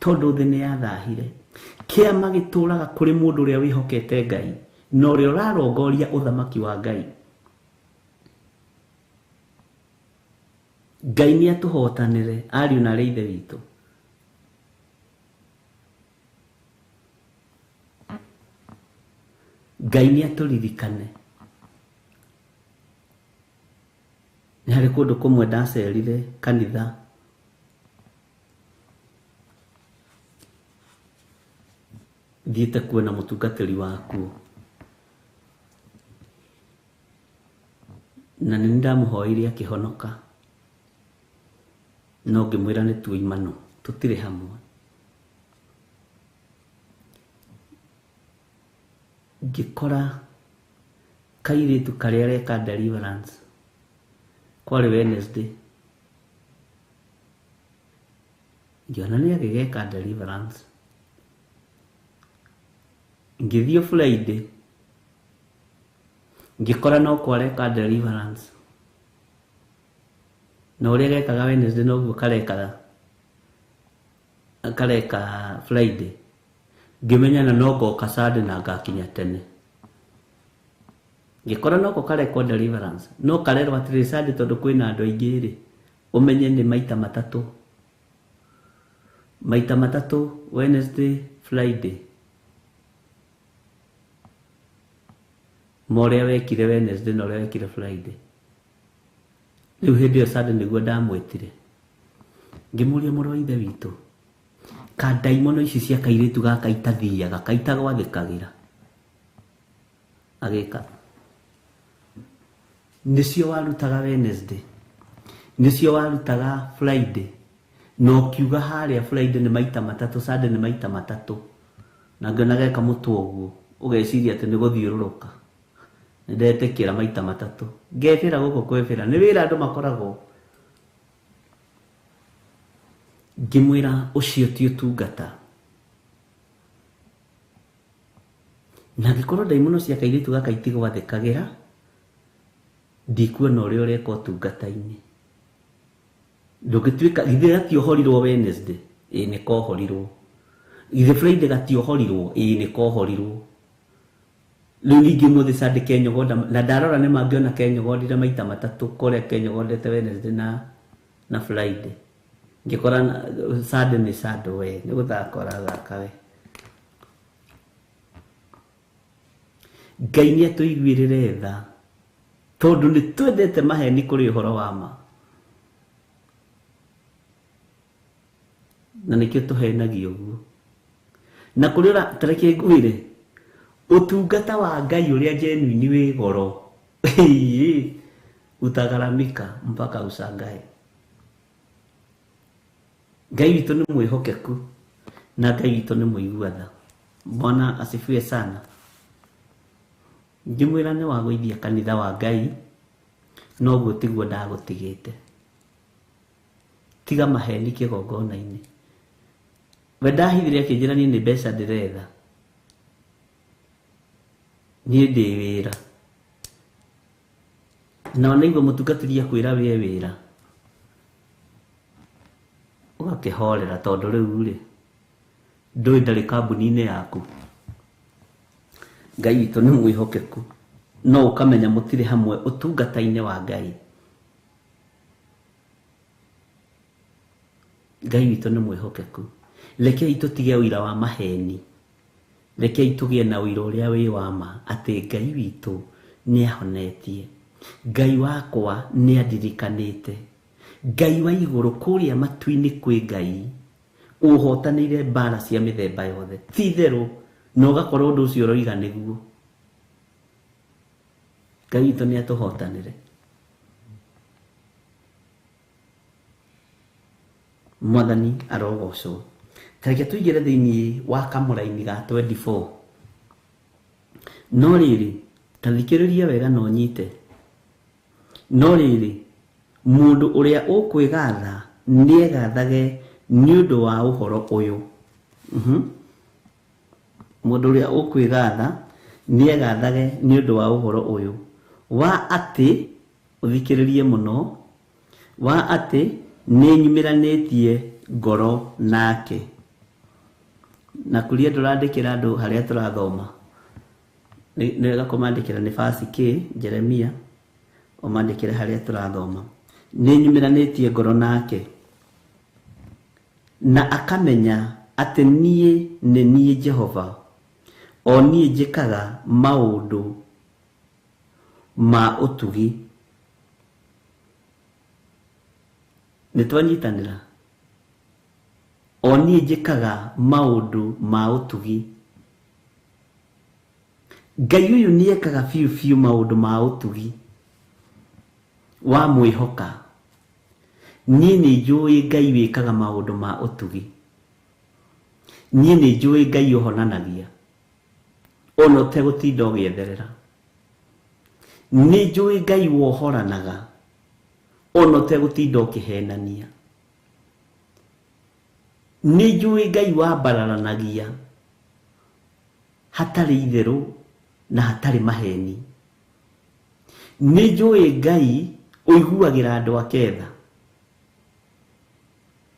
tondũ thĩ nĩ yathahire. Kĩama gĩtũraga kũrĩ mũndũ ũrĩa wĩhokete Ngai na ũrĩa ũrarongoria ũthamaki wa Ngai. Ngai nĩ atũhotanĩre ariũ na arĩa ithe witũ. Ngai nĩ atũririkane. Nĩ harĩ kũndũ kũmwe ndacerire kanitha, thiĩte kuona mũtungatĩri wakuo, na nĩ ndamũhoire akĩhonoka, no ngĩmwĩra nĩ tuoimano, tũtirĩ hamwe. Ngĩkora kairĩtu karĩa areka deliverance, kwarĩ Wednesday, ngĩona nĩ agĩgeka deliverance. Ngĩthiĩ Friday, ngĩkora no kwareka deliverance, na ũrĩa gekaga Wednesday noguo kareka Friday. Ngĩmenya na no ngoka Sunday na ngakinya tene. Ngĩkora noko karekwo deliverance, no karerwo atĩrĩrĩ Sunday tondũ kwĩna andũ aingĩ rĩ, ũmenye nĩ maita matatũ, maita matatũ, Wednesday, Friday, ma ũrĩa wekire Wednesday na ũrĩa wekire Friday. Rĩu hĩndĩ ĩyo Sunday nĩguo ndamwĩtire, ngĩmũria mũrũ wa ithe witũ, ka ndaimono ici cia kairĩtu gaka itathiaga kaitagwathĩkagĩra, agĩka nĩcio warutaga Wednesday, nĩcio warutaga Friday, na ũkiuga harĩa Friday nĩ maita matatũ, Sunday nĩ maita matatũ, na ngĩona geka mũtwe ũguo ũgeciria atĩ nĩ gũthiũrũrũka. Nĩndetĩkĩra maita matatũ, ngebĩra gũkũ kwĩbĩra nĩ wĩra andũ makoragwo. Ngĩmwĩra ũcio ti ũtungata, na angĩkorwo ndaimono cia kairĩtu gaka itigwathĩkagĩra, ndikuona ũrĩa ũreka ũtungata-inĩ. Ndũngĩtuĩka githĩ gatiohorirwo Wednesday? Ĩĩ nĩ kohorirwo. Githĩ Friday gatiohorirwo? Ĩĩ nĩ kohorirwo. Rĩu ningĩ ũmũthĩ Sunday kenyogonda, na ndarora nĩ mangĩona kenyogondire maita matatũ kũrĩa kenyogondete Wednesday na Friday. Ngĩkora Sunday nĩ Sunday, we nĩ gũthaka ũrathaka we. Ngai nĩ atũiguĩrĩre tha, tondũ nĩ twendete maheni kũrĩ ũhoro wa ma, na nĩkĩo tũhenagio ũguo. Na kũrĩ ũra, ta reke ngwĩre, ũtungata wa Ngai ũrĩa genuine wĩ goro, utagaramika mpaka ushangae. Ngai witũ nĩ mwĩhokeku na Ngai witũ nĩ mũigua tha. Bwana asifiwe sana. Ngĩmwĩra nĩ wagũithia kanitha wa Ngai, noguo tiguo ndagũtigĩte. Tiga maheni kĩgongona-inĩ. We ndahithire akĩnjĩra niĩ nĩ mbeca ndĩretha, niĩ ndĩ wĩra. Na wanaigua mũtungatĩri akwĩra wĩe wĩra, ũgakĩhorera tondũ rĩu rĩ ndũĩ ndarĩ kambuni-inĩ yaku. Ngai witũ nĩ mwĩhokeku, no ũkamenya mũtirĩ hamwe ũtungata-inĩ wa Ngai. Ngai witũ nĩ mwĩhokeku. Rekei tũtige ũira wa maheni, rekei tũgĩe na ũira ũrĩa wĩ wa ma, atĩ Ngai witũ nĩ ahonetie, Ngai wakwa nĩ andirikanĩte, Ngai wa igũrũ kũrĩa matu-inĩ kwĩ Ngai ũhotanĩire mbara cia mĩthemba yothe, ti itherũ, na ũgakorwo ũndũ ũcio ũroiga nĩguo. Ngai witũ nĩ atũhotanĩre. Mwathani arogocwo. Ta reke tũingĩre thĩinĩ wa kamũraini ga 24. No rĩrĩ, ta thikĩrĩria wega na ũnyite. No rĩrĩ, mũndũ ũrĩa ũkwĩgatha nĩegathage nĩ ũndũ wa ũhoro ũyũ. Mũndũ ũrĩa ũkwĩgatha nĩegathage nĩ ũndũ wa ũhoro ũyũ, wa atĩ, ũthikĩrĩrie mũno, wa atĩ nĩnyumĩranĩtie ngoro nake. Na kũrĩa ndũrandĩkĩra andũ harĩa tũrathoma, nĩ wega kũmandĩkĩra nĩ verse K, Jeremia, ũmandĩkĩre harĩa tũrathoma. Nĩnyumĩranĩtie ngoro nake, na akamenya atĩ niĩ nĩ niĩ Jehova O niĩ njĩkaga maũndũ ma ũtugi. Nĩ twanyitanĩra? O niĩ njĩkaga maũndũ ma ũtugi. Ngai ũyũ nĩ ekaga biũ biũ maũndũ ma ũtugi. Wamwĩhoka. Niĩ nĩ njũĩ Ngai wĩkaga maũndũ ma ũtugi. Niĩ nĩ njũĩ Ngai ũhonanagia ona ũtegũtinda ũgĩetherera. Nĩ njũĩ Ngai wohoranaga ona ũtegũtinda ũkĩhenania. Nĩ njũĩ Ngai wambararanagia hatarĩ itherũ na hatarĩ maheni. Nĩ njũĩ Ngai ũiguagĩra andũ ake tha.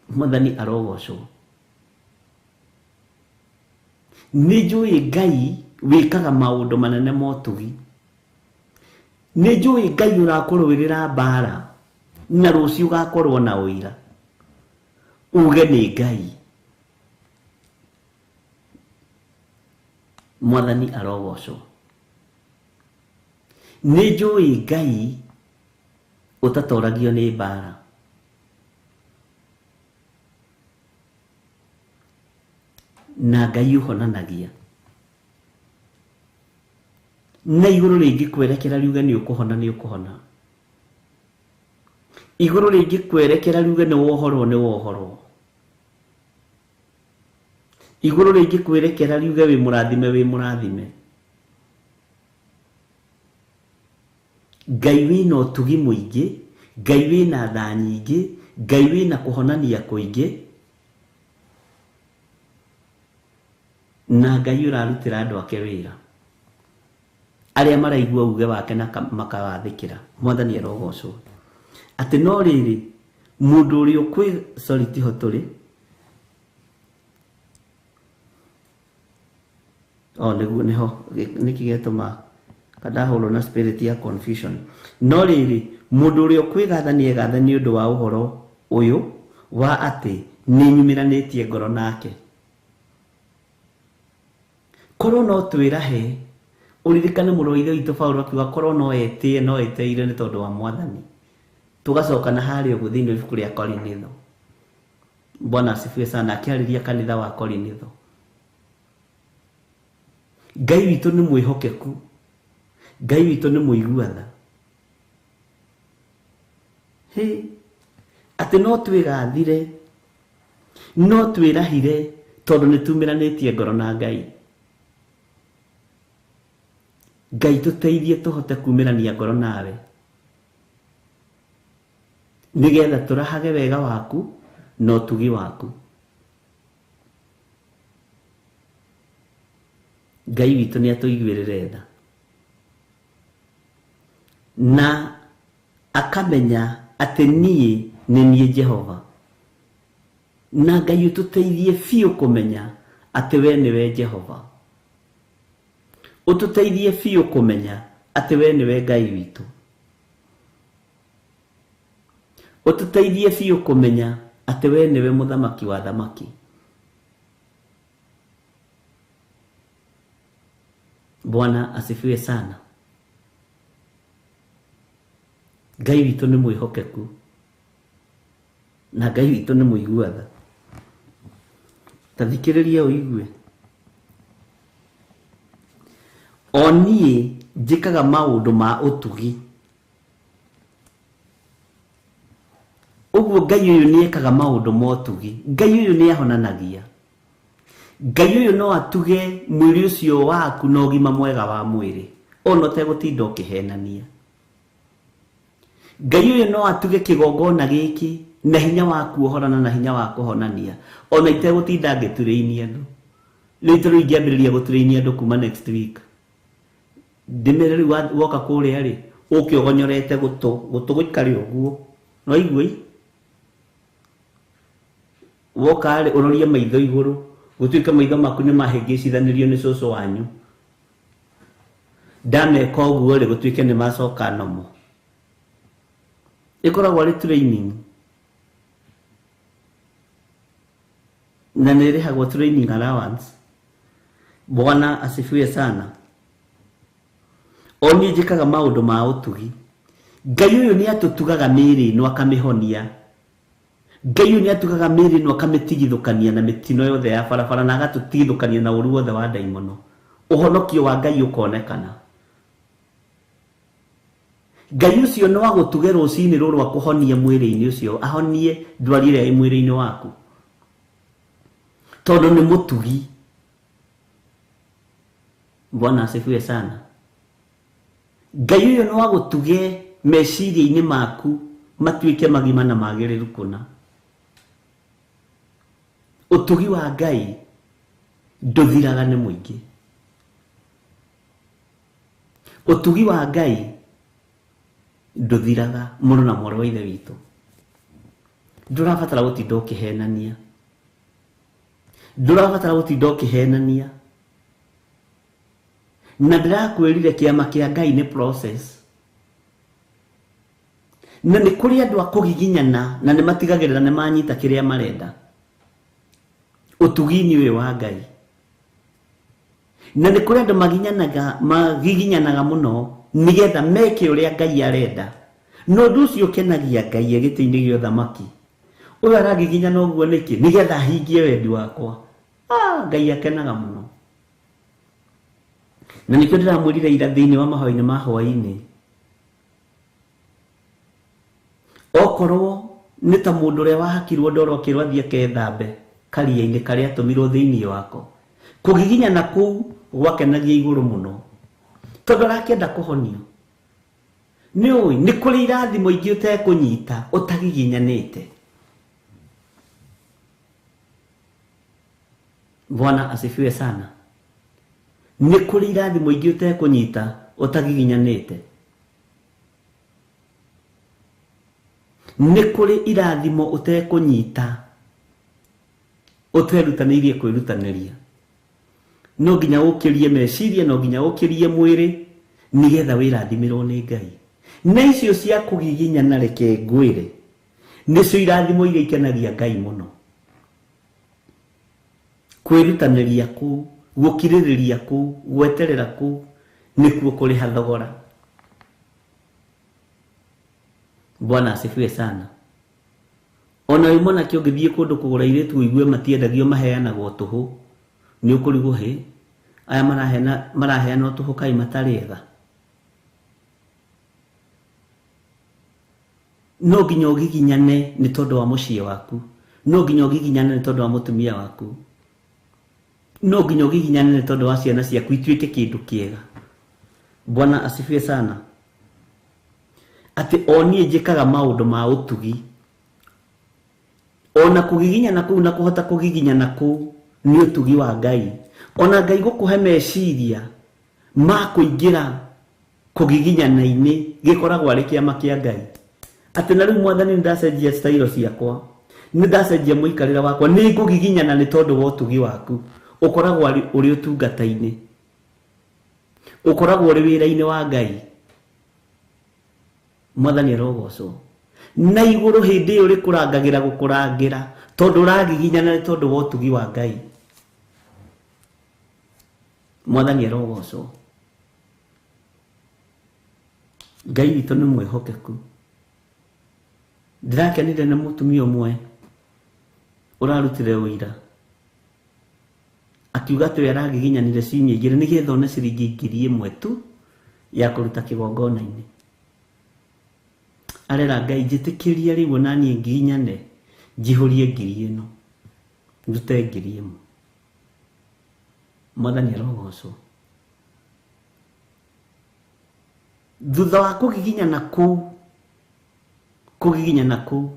Mwathani arogocwo. Nĩ njũĩ Ngai wĩkaga maũndũ manene ma ũtugi. Nĩ njũĩ Ngai ũrakũrũĩrĩra mbara na rũciũ ũgakorwo na ũira. Uge nĩ Ngai. Mwathani arogocwo. Nĩ njũĩ Ngai ũtatoragio nĩ mbara. Na Ngai ũhonanagia. Na igũrũ rĩngĩ kwerekera riuge nĩ ũkũhona nĩ ũkũhona. Igũrũ rĩngĩ kwerekera riuge nĩ wohorwo nĩ wohorwo. Igũrũ rĩngĩ kwerekera riuge wĩ mũrathime wĩ mũrathime. Ngai wĩna ũtugi mũingĩ, Ngai wĩna tha nyingĩ, Ngai wĩna kũhonania kũingĩ, na Ngai ũrarutĩra andũ ake wĩra. Arĩa maraigua uge wake na makawathĩkĩra. Mwathani arogocwo. Atĩ no rĩrĩ, mũndũ ũrĩa ũkwĩ sorry tiho tũrĩ. O nĩguo nĩho nĩkĩ gĩatũma kandahũrwo na spirit ya confusion. No rĩrĩ, mũndũ ũrĩa ũkwĩgatha nĩ egathe nĩ ũndũ wa ũhoro ũyũ wa atĩ nĩ nyumĩranĩtie ngoro nake. Korwo no twĩrahe, ũririkane mũrũ wa ithe witũ Paulo akiuga korwo no etĩe no eteire nĩ tondũ wa Mwathani. Tũgacoka na harĩa ũguo thĩinĩ wa ibuku rĩa Korinitho. Bwana asifiwe sana, akĩarĩria kanitha wa Korinitho. Ngai witũ nĩ mwĩhokeku. Ngai witũ nĩ mũigua tha. Hĩ, atĩ no twĩgathire, no twĩrahire tondũ nĩ tumĩranĩtie ngoro na Ngai. Ngai tũteithie tũhote kumĩrania ngoro nawe nĩgetha tũrahage wega waku na ũtugi waku. Ngai witũ nĩ atũiguĩrĩre tha na akamenya atĩ niĩ nĩ niĩ Jehova. Na Ngai ũtũteithie biũ kũmenya atĩ we nĩwe Jehova. Ũtũteithie biũ kũmenya atĩ we nĩwe Ngai witũ. Ũtũteithie biũ kũmenya atĩ we nĩwe mũthamaki wa thamaki. Bwana asifiwe sana. Ngai witũ nĩ mwĩhokeku na Ngai witũ nĩ mũigua tha. Ta thikĩrĩria ũigue. O niĩ njĩkaga maũndũ ma ũtugi. Ũguo Ngai ũyũ nĩ ekaga maũndũ ma ũtugi. Ngai ũyũ nĩ ahonanagia. Ngai ũyũ no atuge mwĩrĩ ũcio waku na ũgima mwega wa mwĩrĩ ona ũtegũtinda ũkĩhenania. Ngai ũyũ no atuge kĩgongona gĩkĩ na hinya wa kuohorana na hinya wa kũhonania ona itegũtinda ngĩturĩinia andũ. Rĩu tondũ ingĩambĩrĩria gũturĩinia andũ kuma next week, ndĩmere rĩu woka kũrĩa rĩ, ũke ũgonyorete gũtũ, gũtũ gũikare ũguo. No igue woka rĩ ũrorie maitho igũrũ, gũtuĩke maitho maku nĩ mahĩngĩcithanĩrio nĩ cũcũ wanyu. Ndameka ũguo rĩ, gũtuĩke nĩ macoka nomo. Ĩkoragwo arĩ training na nĩ ĩrĩhagwo training allowance. Bwana asifiwe sana. O niĩ njĩkaga maũndũ ma ũtugi. Ngai ũyũ nĩ atũtugaga mĩĩrĩ ĩno akamĩhonia. Ngai ũyũ nĩ atugaga mĩĩrĩ ĩno akamĩtigithũkania na mĩtino yothe ya barabara na agatũtigithũkania na ũru wothe wa ndaimono. Ũhonokio wa Ngai ũkonekana. Ngai ũcio no agũtuge rũcinĩ rũrũ akũhonie mwĩrĩ-inĩ ũcio, ahonie ndwari ĩrĩa ĩ mwĩrĩ-inĩ waku, tondũ nĩ mũtugi. Bwana asifiwe sana. Ngai ũyũ no agũtuge meciria-inĩ maku matuĩke magima na magĩrĩru kũna. Ũtugi wa Ngai ndũthiraga nĩ mũingĩ. Ũtugi wa Ngai ndũthiraga mũrũ na mwarĩ wa ithe witũ. Ndũrabatara gũtinda ũkĩhenania. Ndũrabatara gũtinda ũkĩhenania. Na ndĩrakwĩrire kĩama kĩa Ngai nĩ process. Na nĩ kũrĩ andũ a kũgiginyana na nĩ matigagĩrĩra nĩ manyita kĩrĩa marenda. Ũtugi-inĩ ũyũ wa Ngai. Na nĩ kũrĩ andũ magiginyanaga mũno nĩgetha meke ũrĩa Ngai arenda. Na ũndũ ũcio ũkenagia Ngai e gĩtĩ-inĩ gĩa ũthamaki. Ũyũ aragiginyana ũguo nĩkĩ? Nĩgetha ahingie wendi wakwa. Ngai akenaga mũno. Na nĩkĩo ndĩramwĩrire ira thĩinĩ wa mahoya-inĩ ma hwaĩ-inĩ. Okorwo nĩ ta mũndũ ũrĩa wahakirwo ndoro akĩrwo athiĩ akethambe karia-inĩ karĩa atũmirwo thĩinĩ wako. Kũgiginyana kũu gwakenagia igũrũ mũno. Tondũ arakĩenda kũhonio. Nĩ ũĩ nĩ kũrĩ irathimo ingĩ ũtekũnyita ũtagiginyanĩte. Bwana asifiwe sana. Nĩ kũrĩ irathimo ingĩ ũtekũnyita ũtagiginyanĩte. Nĩ kũrĩ irathimo ũtekũnyita ũterutanĩirie kwĩrutanĩria. No nginya ũkĩrie meciria, no nginya ũkĩrie mwĩrĩ nĩgetha wĩrathimĩrwo nĩ Ngai. Na icio cia kũgiginyana reke ngwĩre nĩcio irathimo iria ikenagia Ngai mũno. Kwĩrutanĩria kũu, gũkirĩrĩria kũu, gweterera kũu nĩkuo kũrĩha thogora. Bwana asifiwe sana. Ona wĩ mwanake ũngĩthiĩ kũndũ kũgũra airĩtu ũigue matiendagio maheanagwo tũhũ, nĩ ũkũrigwo hĩ aya maraheana tũhũ kaĩ matarĩ ega. No nginya ũgiginyane nĩ tondũ wa mũciĩ waku, no nginya ũgiginyane nĩ tondũ wa mũtumia waku, no nginya ũgiginyane nĩ tondũ wa ciana ciaku ituĩke kĩndũ kĩega. Bwana asifiwe sana. Atĩ o niĩ njĩkaga maũndũ ma ũtugi. Ona kũgiginyana kũu na kũhota kũgiginyana kũu nĩ ũtugi wa Ngai. Ona Ngai gũkũhe meciria ma kũingĩra kũgiginyana-inĩ gĩkoragwo arĩ kĩama kĩa Ngai. Atĩ na rĩu mwathani nĩ ndacenjia style ciakwa, nĩ ndacenjia mũikarĩre wakwa, nĩ ngũgiginyana nĩ tondũ wa ũtugi waku. Ũkoragwo ũrĩ ũtungata-inĩ, ũkoragwo ũrĩ wĩra-inĩ wa Ngai. Mwathani arogocwo. Na igũrũ hĩndĩ ĩyo rĩkũrangagĩra gũkũrangĩra tondũ ũragiginyana nĩ tondũ wa ũtugi wa Ngai. Mwathani arogocwo. Ngai witũ nĩ mwĩhokeku. Ndĩrakenire nĩ mũtumia ũmwe ũrarutire ũira akiuga atĩ we aragiginyanire ciumia igĩrĩ nĩgetha one ciringi 1,000 tu ya kũruta kĩgongona-inĩ. Arera Ngai njĩtĩkĩrie rĩu ona niĩ ngiginyane njihũrie 1,000 ĩno, ndute 1,000. Mwathani arogocwo. Thutha wa kũgiginyana kũu,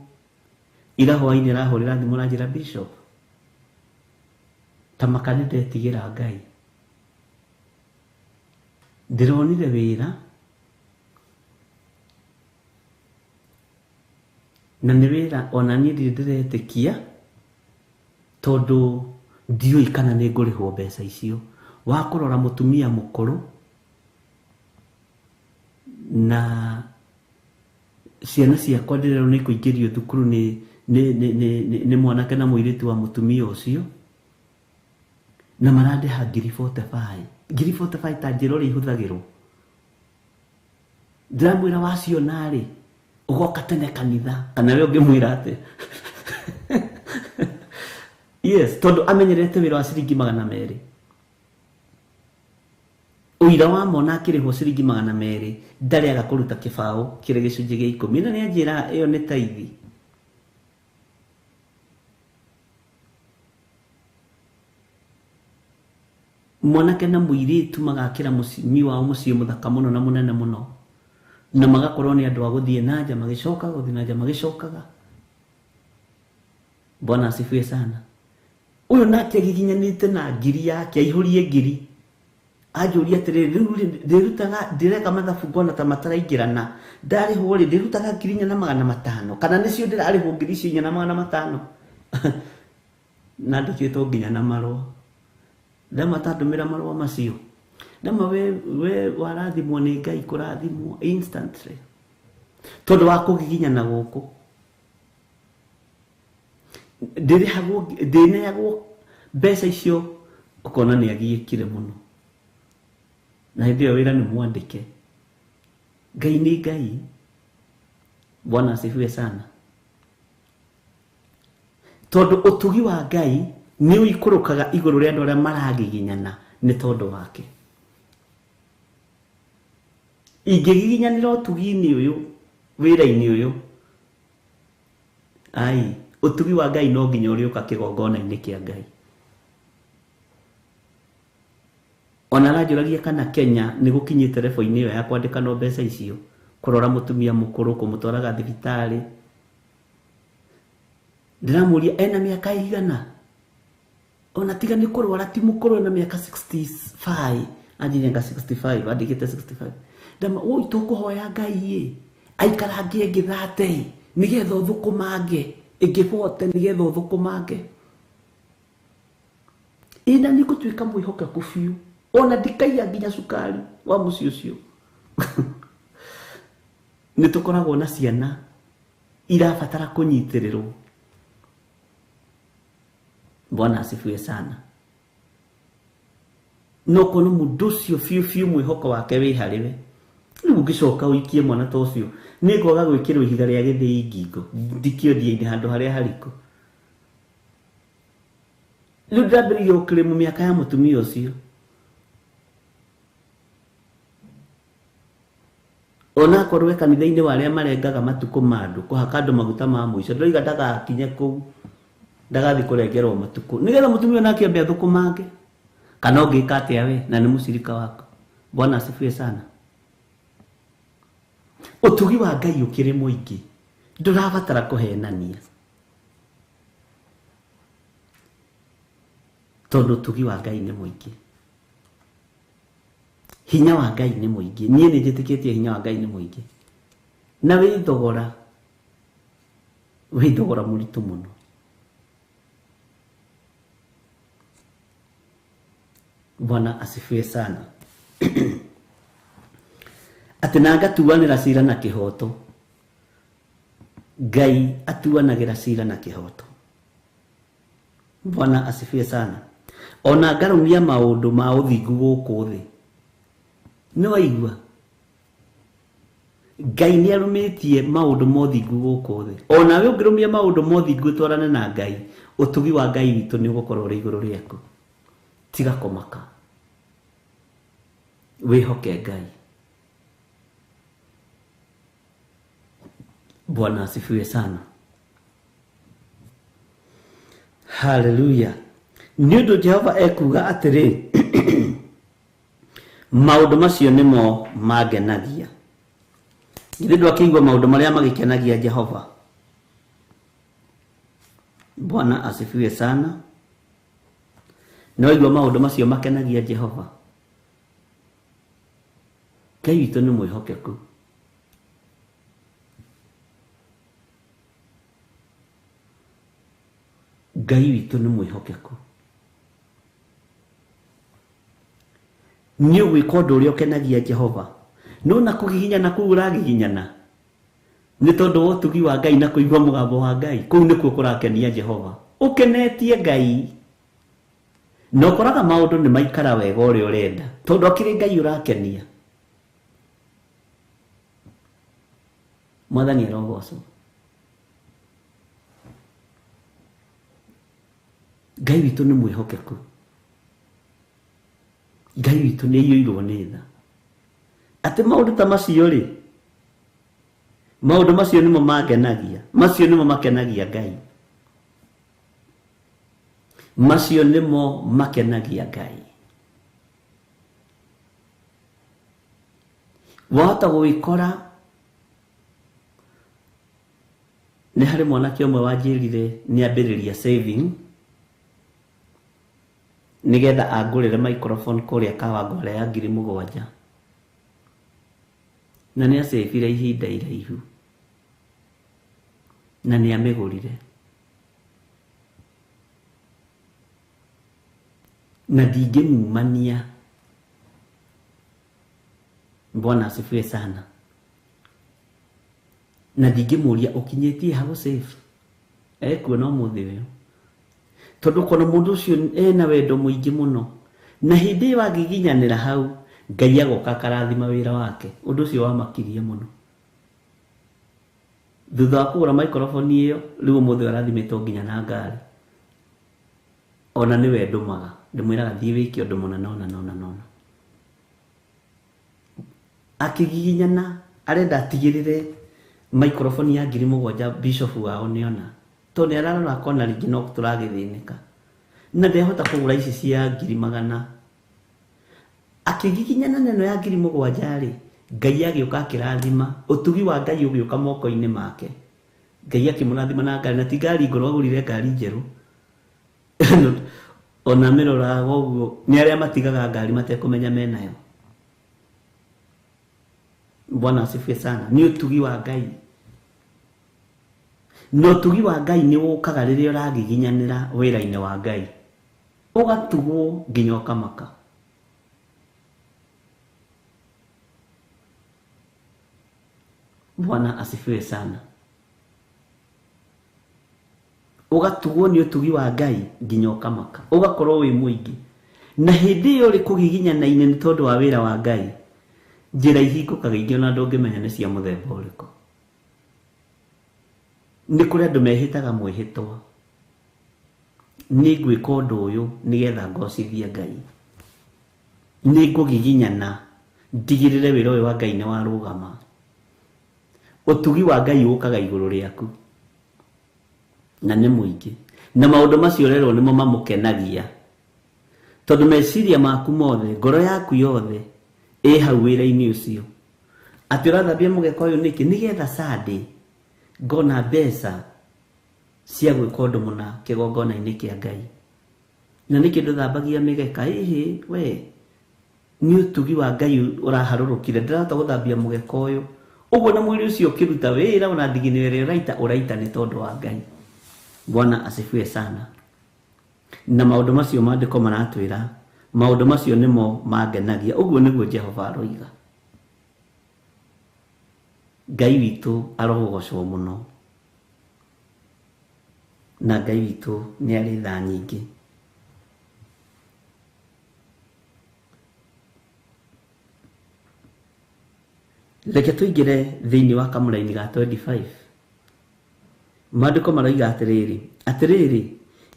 ira hwaĩ-inĩ arahũrĩra thimũ na njĩra Bishop, ta maka nĩ ndetigĩra Ngai. Ndĩronire wĩra na nĩ wĩra ona niĩ ndirĩ ndĩretĩkia tondũ ndiũĩ kana nĩ ngũrĩhwo mbeca icio. Wa kũrora mũtumia mũkũrũ na ciana ciakwa ndĩrerwo nĩ kũingĩrio thukuru nĩ mwanake na mũirĩtu wa mũtumia ũcio. Na marandĩha ngiri 45. Ngiri 45 ta njĩra ũrĩa ihũthagĩrwo. Ndĩramwĩra waciona rĩ, ũgoka tene kanitha. Kana we ũngĩmwĩra atĩa? Yes, tondũ amenyerete wĩra wa ciringi 200. Ũira wa mona akĩrĩhwo ciringi 200 ndarĩ aga kũruta kĩbaũ kĩrĩ gĩcunjĩ gĩa 10. Na nĩanjĩra ĩyo nĩ taithi. Mwanake na mũirĩtu magakĩra mũciĩ wao mũciĩ mũthaka mũno na mũnene mũno. Na magakorwo nĩ andũ a gũthiĩ na nja magĩcokaga, gũthiĩ na nja magĩcokaga. Bwana asifiwe sana. Ũyũ nake agiginyanĩte na ngiri yake, aihũrie ngiri. Anjũria atĩrĩrĩ, rĩu rĩ, ndĩrutaga, ndĩreka mathabu ngona ta mataraingĩrana. Ndarĩhwo rĩ, ndĩrutaga 4,500. Kana nĩcio ndĩrarĩhwo ngiri icio 4,500. Na ndĩkĩtwo nginya na marũa. Ndama tandũmĩra marũa macio. Ndama we warathimwo nĩ Ngai kũrathimwo instantly. Tondũ wa kũgiginyana gũkũ. Ndĩrĩhagwo, ndĩneagwo mbeca icio ũkona nĩ agiĩkire mũno. Na hĩndĩ ĩyo wĩra nĩ mwandĩke. Ngai nĩ Ngai. Bwana asifiwe sana. Tondũ ũtugi wa Ngai nĩ ũikũrũkaga igũrũ rĩa andũ arĩa maragiginyana nĩ tondũ wake. Ingĩgiginyanĩra ũtugi-inĩ ũyũ, wĩra-inĩ ũyũ, ai, ũtugi wa Ngai no nginya ũrĩũka kĩgongona-inĩ kĩa Ngai. Ona aranjũragia kana Kenya nĩ gũkinyĩte rebo-inĩ ĩyo ya kwandĩkanwo mbeca icio, kũrora mũtumia mũkũrũ, kũmũtwaraga thibitarĩ. Ndĩramũria ena mĩaka ĩigana? Ona tiga nĩ kũrwara ti mũkũrũ, ena mĩaka 65. Anjĩrire anga 65, andĩkĩte 65. Ndama, woi tũkũhoya Ngai ĩ, aikarange ĩngĩ 30, nĩgetha ũthũkũmange, ĩngĩ 40 nĩgetha ũthũkũmange. Ĩ na nĩ ngũtuĩka mwĩhokeku biũ. Ona ndikaiya nginya cukari wa mũciĩ ũcio. Nĩ tũkoragwo na ciana irabatara kũnyitĩrĩrwo. Bwana asifiwe sana. No kono mũndũ ũcio biũ biũ mwĩhoko wake wĩ harĩ we. Rĩu ũngĩcoka ũikie mwana ta ũcio, nĩ ngwaga gwĩkĩrwo ihiga rĩa gĩthĩi ngingo, ndikio ndia-inĩ handũ harĩa hariku. Rĩu ndĩrambĩrĩirie gũkĩrĩmwo mĩaka ya mũtumia ũcio. Ona akorwo e kanitha-inĩ wa arĩa marengaga matukũ ma andũ, kũhaka andũ maguta ma mũico, ndĩroiga ndagakinye kũu, ndagathiĩ kũrengerwo matukũ. Nĩgetha mũtumia nake ambe athũkũmange. Kana ũngĩka atĩa we, na nĩ mũcirika waku. Bwana asifiwe sana. Ũtugi wa Ngai ũkĩrĩ mũingĩ, ndũrabatara kũhenania. Tondũ ũtugi wa Ngai nĩ mũingĩ. Hinya wa Ngai nĩ mũingĩ. Niĩ nĩ njĩtĩkĩtie hinya wa Ngai nĩ mũingĩ. Na wĩ thogora mũritũ mũno. Bwana asifiwe sana. Atĩ na ngatuanĩra cira na kĩhoto. Ngai atuanagĩra cira na kĩhoto. Bwana asifiwe sana. Ona ngarũmia maũndũ ma ũthingu gũkũ thĩ. Nĩ waigua? Ngai nĩ arũmĩtie maũndũ ma ũthingu gũkũ thĩ. Ona we ũngĩrũmia maũndũ ma ũthingu ũtwarane na Ngai, ũtugi wa Ngai witũ nĩ ũgũkorwo ũrĩ igũrũ rĩaku. Tiga kũmaka. Wĩhoke Ngai. Bwana asifiwe sana. Haleluya. Nĩ ũndũ Jehova ekuuga atĩrĩ, maũndũ macio nĩmo mangenagia. Githĩ ndwakĩigua maũndũ marĩa magĩkenagia Jehova? Bwana asifiwe sana. Nĩ waigua maũndũ macio makenagia Jehova? Ngai witũ nĩ mwĩhokeku. Ngai witũ nĩ mwĩhokeku. Nĩ ũgwĩka ũndũ ũrĩa ũkenagia Jehova. No na kũgiginyana kũu ũragiginyana nĩ tondũ wa ũtugi wa Ngai na kũigua mũgambo wa Ngai, kũu nĩkuo kũrakenia Jehova. Ũkenetie Ngai. Na ũkoraga maũndũ nĩ maikara wega ũrĩa ũrenda tondũ akĩrĩ Ngai ũrakenia. Mwathani arogocwo. Ngai witũ nĩ mwĩhokeku. Ngai witũ nĩ aiyũirwo nĩ tha. Atĩ maũndũ ta macio rĩ, maũndũ macio nĩmo mangenagia, macio nĩmo makenagia Ngai, macio nĩmo makenagia Ngai. Wahota gwĩkora nĩ harĩ mwanake ũmwe wanjĩrire nĩ ambĩrĩria saving nĩgetha angũrĩre microphone kũrĩa Kawangware ya 7,000 na nĩ acĩbire ihinda iraihu na nĩ amĩgũrire na ndingĩmumania. Bwana asifiwe sana. Na ndingĩmũria ũkinyĩtie ha gũsave, ekuona ũmũthĩ ũyũ tondũ kona mũndũ ũcio ena wendo mũingĩ mũno, na hĩndĩ ĩyo angĩginyanĩra hau Ngai agoka akarathima wĩra wake. Ũndũ ũcio wamakirie mũno. Thutha wa kũgũra microphone ĩyo, rĩu ũmũthĩ arathimĩtwo nginya na ngari. Ona nĩwe ndũmaga, ndĩmwĩraga thiĩ wĩke ũndũ mũna nona nona nona. Akĩgiginyana arenda atigĩrĩre microphone ya 7,000 bishop wao nĩona, tondũ nĩ ararora akona rĩngĩ no tũragĩthĩnĩka na ndehota kũgũra ici cia 100,000. Akĩgiginyana neno ya 7,000 rĩ, Ngai agĩũka akĩrathima, ũtugi wa Ngai ũgĩũka moko-inĩ make. Ngai akĩmũrathima na ngari, na ti ngari ngũrũ, agũrire ngari njerũ. Ona mĩroraga ũguo nĩ arĩa matigaga ngari matekũmenya menayo. Bwana asifiwe sana. Nĩ ũtugi wa Ngai. Na ũtugi wa Ngai nĩ ũkaga rĩrĩa ũragiginyanĩra wĩra-inĩ wa Ngai, ũgatugwo nginya ũkamaka. Bwana asifiwe sana. Ũgatugwo nĩ ũtugi wa Ngai nginya ũkamaka, ũgakorwo wĩ mũingĩ. Na hĩndĩ ĩyo ũrĩ kũgiginyana-inĩ nĩ tondũ wa wĩra wa Ngai, njĩra ihingũkaga ingĩ ona ndũngĩmenya nĩ cia mũthemba ũrĩkũ. Nĩ kũrĩ andũ mehĩtaga mwĩhĩtwa, nĩ ngwĩka ũndũ ũyũ nĩgetha ngocithie Ngai, nĩ ngũgiginyana ndigĩrĩre wĩra ũyũ wa Ngai nĩ warũgama. Ũtugi wa Ngai ũkaga igũrũ rĩaku na nĩ mũingĩ, na maũndũ macio ũrerwo nĩmo mamũkenagia, tondũ meciria maku mothe, ngoro yaku yothe ĩ hau wĩra-inĩ ũcio. Atĩ ũrathambia mũgeka ũyũ nĩkĩ? Nĩgetha Sunday ngona mbeca cia gwĩka ũndũ mũna kĩgongona-inĩ kĩa Ngai. Na nĩkĩ ndũthambagia mĩgeka? Ĩhĩ we, nĩ ũtugi wa Ngai ũraharũrũkire, ndĩrahota gũthambia mũgeka ũyũ ũguo, na mwĩrĩ ũcio ũkĩruta wĩra ona ndigini ĩrĩa ũraita ũraita nĩ tondũ wa Ngai. Bwana asifiwe sana. Na maũndũ macio maandĩko maratwĩra, maũndũ macio nĩmo mangenagia. Ũguo nĩguo Jehova aroiga. Ngai witũ arogocwo mũno, na Ngai witũ nĩ arĩ tha nyingĩ. Reke tũingĩre thĩinĩ wa kamũraini ga 25. Maandĩko maroiga atĩrĩrĩ, atĩrĩrĩ,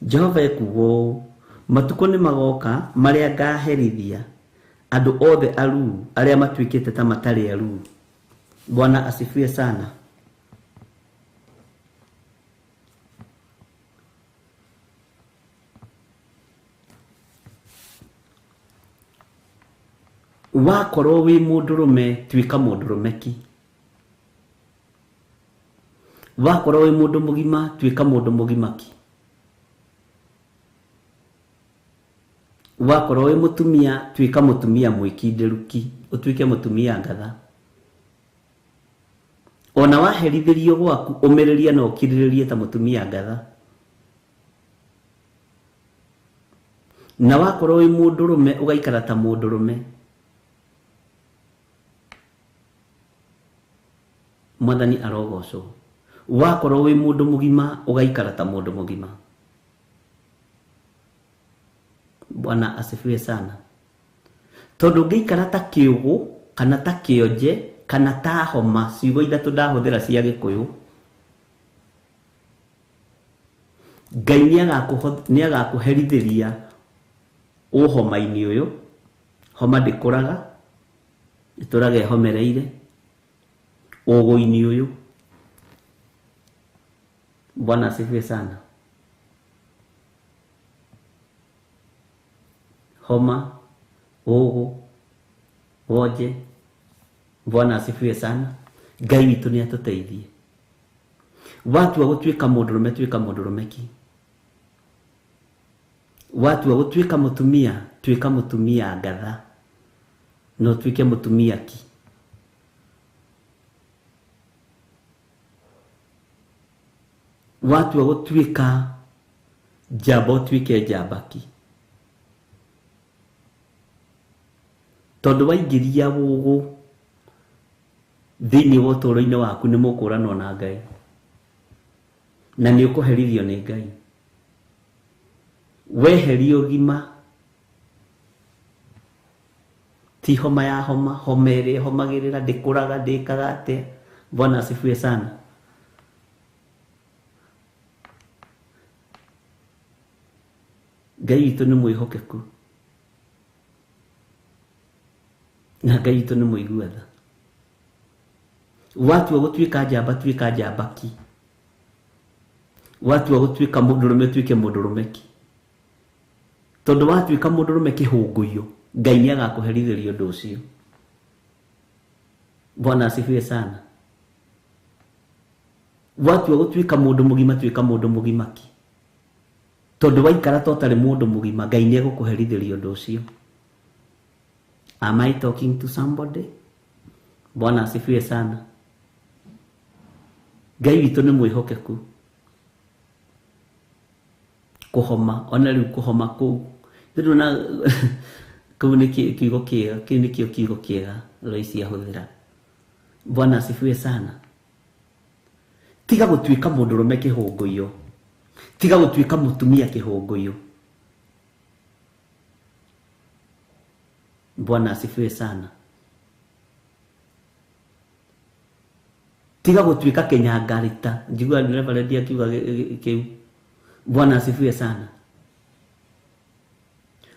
Jehova ekuuga ũũ, matukũ nĩ magoka marĩa ngaherithia andũ othe aruu arĩa matuĩkĩte ta matarĩ aruu. Bwana asifiwe sana. Wakorwo wĩ mũndũrũme, tuĩka mũndũrũme ki. Wakorwo wĩ mũndũ mũgima, tuĩka mũndũ mũgima ki. Wakorwo wĩ mũtumia, tuĩka mũtumia mwĩkindĩru ki, ũtuĩke mũtumia ngatha. Ona waherithĩrio gwaku, ũmĩrĩrie na ũkirĩrĩrie ta mũtumia ngatha. Na wakorwo wĩ mũndũrũme, ũgaikara ta mũndũrũme. Mwathani arogocwo. Wakorwo wĩ mũndũ mũgima, ũgaikara ta mũndũ mũgima. Bwana asifiwe sana. Tondu ngĩikara ta kĩũgũ kana ta kĩonje kana ta homa, ciugo ithatũ ndahũthĩra cia Gĩkũyũ, Ngai nĩagakũherithĩria ũhoma-inĩ ũyũ. Homa ndĩkũraga, ĩtũraga ĩhomereire ũgũ-inĩ ũyũ. Bwana asifiwe sana. Homa, ũgũ, wonje. Bwana asifiwe sana. Ngai witũ nĩ atũteithie. Watua gũtuĩka mũndũrũme, tuĩka mũndũrũme ki. Watua gũtuĩka mũtumia, tuĩka mũtumia ngatha, no tuĩke mũtumia ki. Watua gũtuĩka njamba, ũtuĩke njamba ki. Tondũ waingĩria ũgũ thĩinĩ wa ũtũũro-inĩ waku, nĩ mũkũranwo na Ngai na nĩ ũkũherithio nĩ Ngai. Weheria ũgima, ti homa ya homa, homa ĩrĩa ĩhomagĩrĩra, ndĩkũraga, ndĩkaga atĩa. Bwana asifiwe sana. Ngai witũ nĩ mwĩhokeku na Ngai witũ nĩ mũigua tha. Watua gũtuĩka njamba, tuĩka njamba ki. Watua gũtuĩka mũndũrũme, tuĩke mũndũrũme ki. Tondũ watuĩka mũndũrũme kĩhũngũiyo, Ngai nĩ agakũherithĩria ũndũ ũcio. Bwana asifiwe sana. Watua gũtuĩka mũndũ mũgima, tuĩka mũndũ mũgima ki. Tondũ waikara ta ũtarĩ mũndũ mũgima, Ngai nĩ egũkũherithĩria ũndũ ũcio. Am I talking to somebody? Bwana asifiwe sana. Ngai witũ nĩ mwĩhokeku. Kũhoma, ona rĩu kũhoma kũu, ndĩrona kũu nĩ kiugo kĩega, kĩu nĩkĩo kiugo kĩega Loisi ahũthĩra. Bwana asifiwe sana. Tiga gũtuĩka mũndũrũme kĩhũngũiyo, tiga gũtuĩka mũtumia kĩhũngũiyo. Bwana asifiwe sana. Tiga gũtuĩka kĩnyangarita, njigua Reverend akiuga kĩu. Bwana asifiwe sana.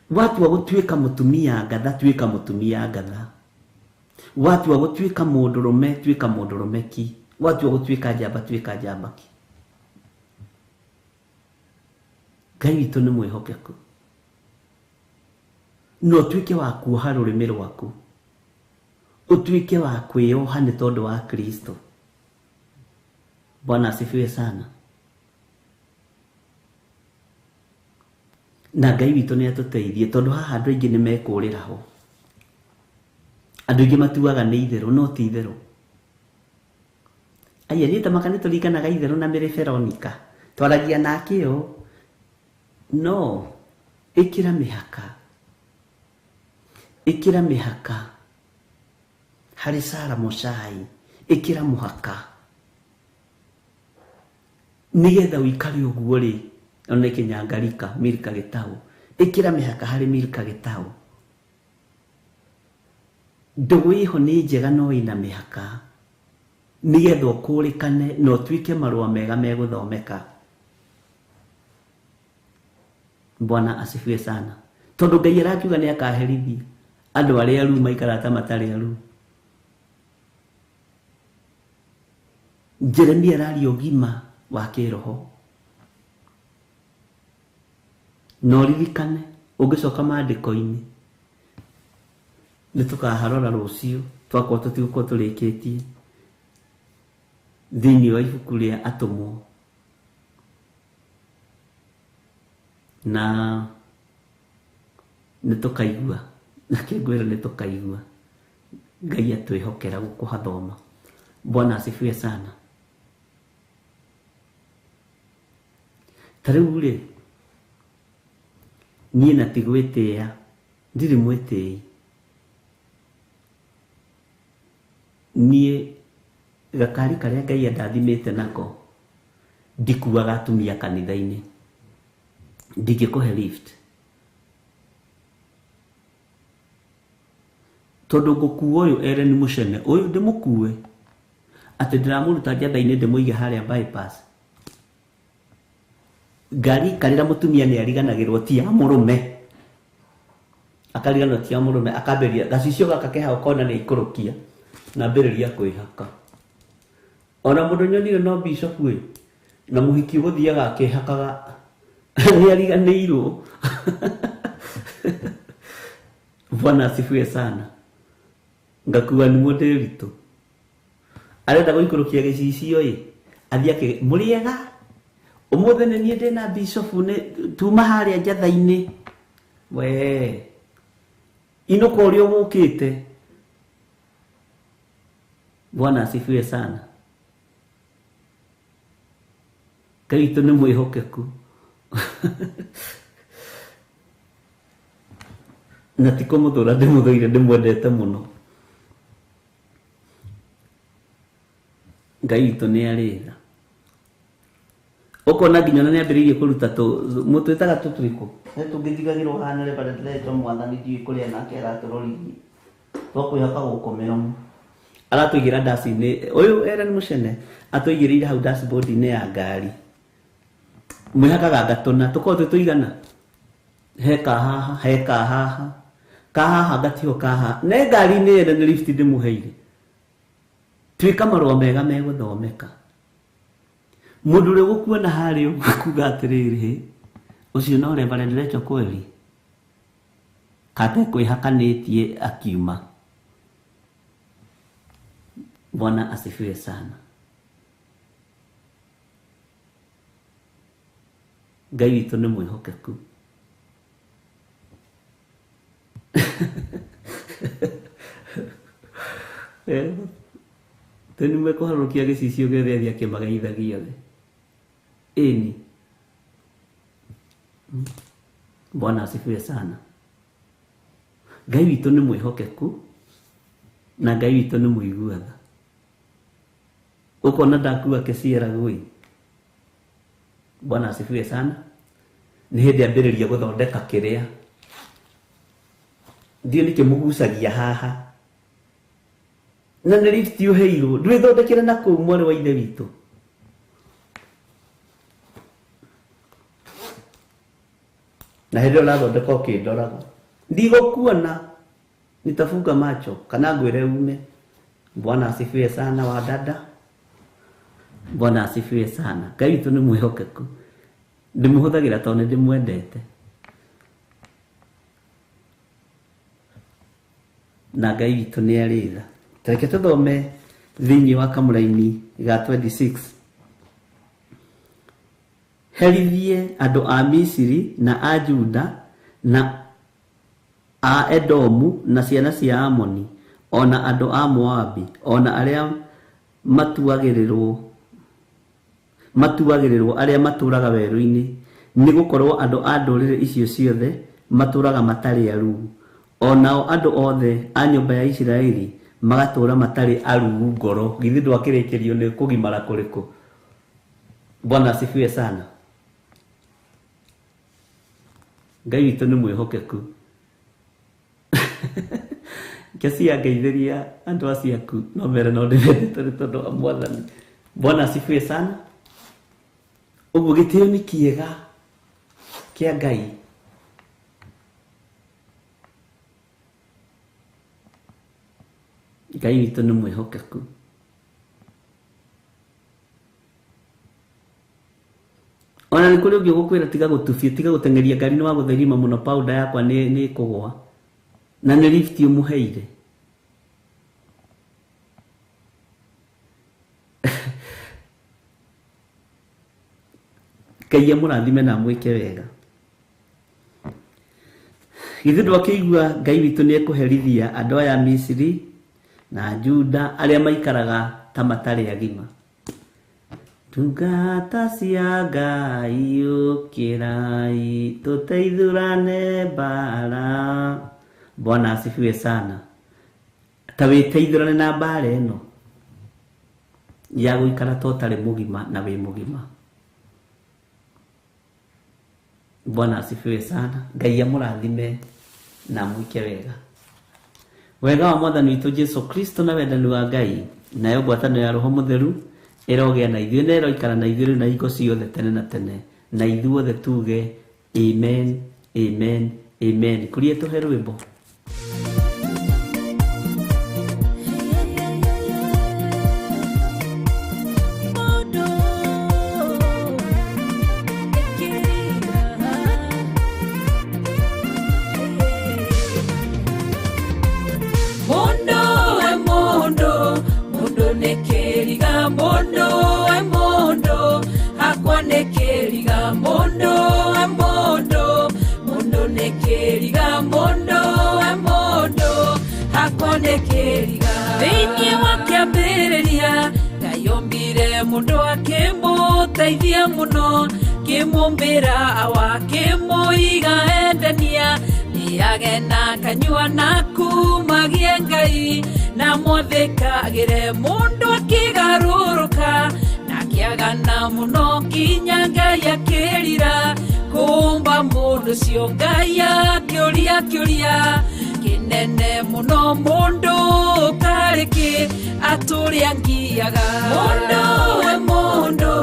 Watua gũtuĩka mũtumia ngatha, tuĩka mũtumia ngatha. Watua gũtuĩka mũndũrũme, tuĩka mũndũrũme ki. Watua gũtuĩka njamba, tuĩka njamba ki. Ngai witũ nĩ mwĩhokeku. No ũtuĩke wa kuoha rũrĩmĩ rwaku, ũtuĩke wa kwĩyoha nĩ tondũ wa Kristo. Bwana asifiwe sana. Na Ngai witũ nĩ atũteithie, tondũ haha andũ aingĩ nĩ mekũrĩra ho. Andũ aingĩ matuaga nĩ itherũ, no ti itherũ. Aya niĩ ta maka nĩ tũringanaga itherũ na Mary Veronica, twaragia nake ũũ. No ĩkĩra mĩhaka, ĩkĩra mĩhaka harĩ Sarah Muchai, ĩkĩra mũhaka nĩgetha ũikare ũguo rĩ. Ona kĩnyangarika Milka Gĩtaũ, ĩkĩra mĩhaka harĩ Milka Gĩtaũ. Ndũgũ ĩho nĩ njega no ĩna mĩhaka, nĩgetha ũkũrĩkane na ũtuĩke marũa mega megũthomeka. Bwana asifiwe sana. Tondũ Ngai arakiuga nĩ akaherithia andũ arĩa aru maikaraga ta matarĩ aru. Jeremia araria ũgima wa kĩroho. Na ũririkane ũngĩcoka maandĩko-inĩ, nĩ tũkaharora rũciũ twakorwo tũtigũkorwo tũrĩkĩtie thĩinĩ wa ibuku rĩa Atũmwo. Na nĩ tũkaigua, na kĩngwĩra nĩ tũkaigua Ngai atwĩhokera gũkũhathoma. Bwana asifiwe sana. Ta rĩu rĩ, niĩ na ti gwĩtĩĩa, ndirĩ mwĩtĩi. Niĩ gakari karĩa Ngai andathimĩte nako, ndikuaga atumia kanitha-inĩ. Ndingĩkũhe lift. Tondu ngũkua ũyũ ere nĩ mũcene ũyũ ndĩmũkue atĩ ndĩramũruta njatha-inĩ ndĩmũige harĩa bypass. Ngari ikarĩra mũtumia nĩ ariganagĩrwo ti ya mũrũme, akariganĩrwo ti ya mũrũme, akambĩrĩria gacicio gaka ke hau kona nĩ aikũrũkia na ambĩrĩria kwĩhaka. Ona mũndũ nyonire no bishop ĩ na mũhiki ũgũthiaga akĩhakaga nĩ ariganĩirwo. Bwana asifiwe sana. Ngakua nĩ mũndĩritũ arenda gũikũrũkia gĩcicio ĩ athiĩ akĩ mũrĩega ũmũthĩ nĩ niĩ ndĩna bishop nĩ tuma harĩa njatha-inĩ we inũka ũrĩa ũgũkĩte. Bwana asifiwe sana. Ngai witũ nĩ mwĩhokeku na ti kũmũthũra ndĩmũthũire, ndĩmwendete mũno. Ngai witũ nĩ arĩ tha. Ũkona nginya ona nĩ ambĩrĩirie kũruta mũtwĩtaga tũtwĩkũ nĩ tũngĩnjigagĩrwo haha nĩ Reverend Leto mwathani ndiũĩ kũrĩa nake aratũroririe twakwĩhoka gũkũ mĩromo aratũigĩra ndaci-inĩ ũyũ Ellen Mũcene atũigĩrĩire hau dashboard-inĩ ya ngari mwĩhakaga ngatũna tũkorwo twĩ tũigana he kahaha he kahaha kahaha ngatiho kahaha ne ngari-inĩ ĩno nĩ lift ndĩmũheire tuĩka marũa mega megũthomeka. Mũndũ ũrĩa ũgũkuona harĩa ũguo kuga atĩrĩrĩ ũcio no Reverend Leto kweli kate kwĩhakanĩtie akiuma. Bwana asifiwe sana. Ngai witũ nĩ mwĩhokeku. Tene mekũharũrũkia gĩcicio gĩothe athiĩ akĩmageithagia othe. Ĩni. Bwana asifiwe sana. Ngai witũ nĩ mwĩhokeku na Ngai witũ nĩ mũigua tha. Ũkona ndakua kĩciara gwĩ. Bwana asifiwe sana. Nĩ hĩndĩ ambĩrĩria gũthondeka kĩrĩa ndiũ nĩkĩ mũgucagia haha na nĩ lift ũheirwo ndwĩthondekere na kũu mwarĩ wa ithe witũ. Na hĩndĩ ĩyo ũrathondeka ũkĩndoraga ndigũkuona nitafunga macho kana ngwĩre ume. Bwana asifiwe sana wa dada. Bwana asifiwe sana. Ngai witũ nĩ mwĩhokeku ndĩmũhũthagĩra tondũ nĩ ndĩmwendete na Ngai witũ nĩ arĩ tha. Tareke tũthome thĩinĩ wa kamũraini ga 26. Herithie andũ a Misiri na a Juda na a Edomu na ciana cia Amoni ona andũ a Moabi ona arĩa matuagĩrĩrwo arĩa matũraga werũ-inĩ, nĩgũkorwo andũ a ndũrĩrĩ icio ciothe matũraga matarĩ aruu, onao andũ othe a nyũmba ya Isiraeli magatũra matarĩ aruu ngoro. Githĩ ndwakĩrĩkĩrio nĩ kũgimara kũrĩkũ? Bwana asifiwe sana. Ngai witũ nĩ mwĩhokeku. Kesi angeithĩria andũ acio aku no mere no ndĩmendete nĩ tondũ wa mwathani. Bwana asifiwe sana. Ũguo gĩtĩo nĩ kĩega kĩa Ngai. Ngai witũ nĩ mwĩhokeku. Ona nĩ kũrĩ ũngĩ ũgũkwĩra tiga gũtubia, tiga gũteng'eria ngari nĩ wagũtherima mũno powder yakwa nĩ ĩkũgũa na nĩ lift ũmũheire. Ngai amũrathime na amwĩke wega. Githĩ ndwakĩigua Ngai witũ nĩ ekũherithia andũ aya Misiri na Juda arĩa maikaraga ta matarĩ agima. Ndungata cia Ngai ũkĩrai tũteithũrane mbara. Bwana asifiwe sana. Ta wĩteithũrane na mbara ĩno ya gũikara ta ũtarĩ mũgima na wĩ mũgima. Bwana asifiwe sana. Ngai amũrathime na amwĩke wega. Wega wa Mwathani witũ Jesu Kristo na wendani wa Ngai nayo ngwatanĩro ya Roho Mũtheru ĩrogĩa na ithuĩ na ĩroikara na ithuĩ rĩu na hingo ciothe tene na tene, na ithuothe tuge amen, amen, amen. Kurie tũhe rwĩmbo. Mũndũ nĩ kĩriga. Mũndũ we mũndũ, mũndũ nĩ kĩriga, mũndũ we mũndũ, hakwa nĩ kĩriga, mũndũ we mũndũ, mũndũ nĩ kĩriga, mũndũ we mũndũ, hakwa nĩ kĩriga. Thĩinĩ wa kĩambĩrĩria, Ngai ombire mũndũ akĩmũteithia mũno, kĩmũmbĩra awa kĩmũiga endania, nĩage na kanyua na kumagie Ngai, na mwathĩkagĩre mũndũ akĩgarũrũka, na akĩagana mũno nginya Ngai akĩrira, kũmba mũndũ ũcio Ngai akĩũria kĩũria kĩnene mũno, mũndũ karĩ kĩ atũrĩa ngiaga. Mũndũ we mũndũ,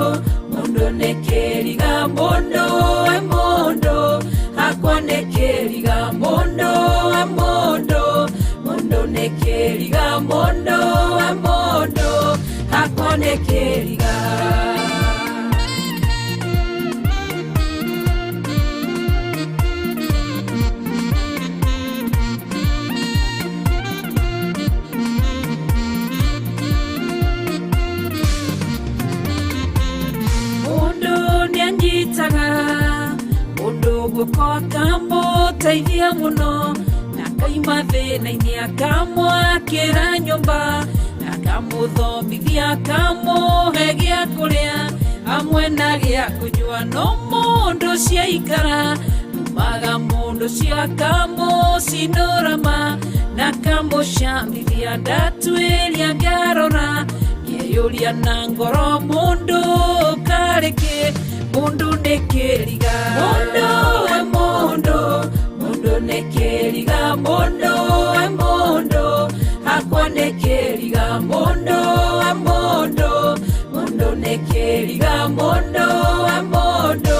mũndũ nĩ kĩriga, mũndũ we mũndũ, hakwa nĩ kĩriga, mũndũ we mũndũ, mũndũ nĩ kĩriga, mũndũ we mũndũ, hakwa nĩ kĩriga. Mũndũ nĩanyitaga mũndũ guoko akamũteithia mũno, na akaima thĩna-inĩ akamwakĩra nyũmba, na akamũthomithia akamũhe gĩa kũrĩa hamwe na gĩa kũnyua, no mũndũ ũcio aikara umaga mũndũ ũcio akamũcinũrama na akamũcambithia, ndatuĩria ngarora ngeyũria na ngoro mũndũ karĩ kĩ, mũndũ nĩ kĩriga. Mũndũ we mũndũ, mũndũ nĩ kĩriga, mũndũ we mũndũ, hakwa nĩ kĩriga, mũndũ we mũndũ, mũndũ nĩ kĩriga, mũndũ we mũndũ,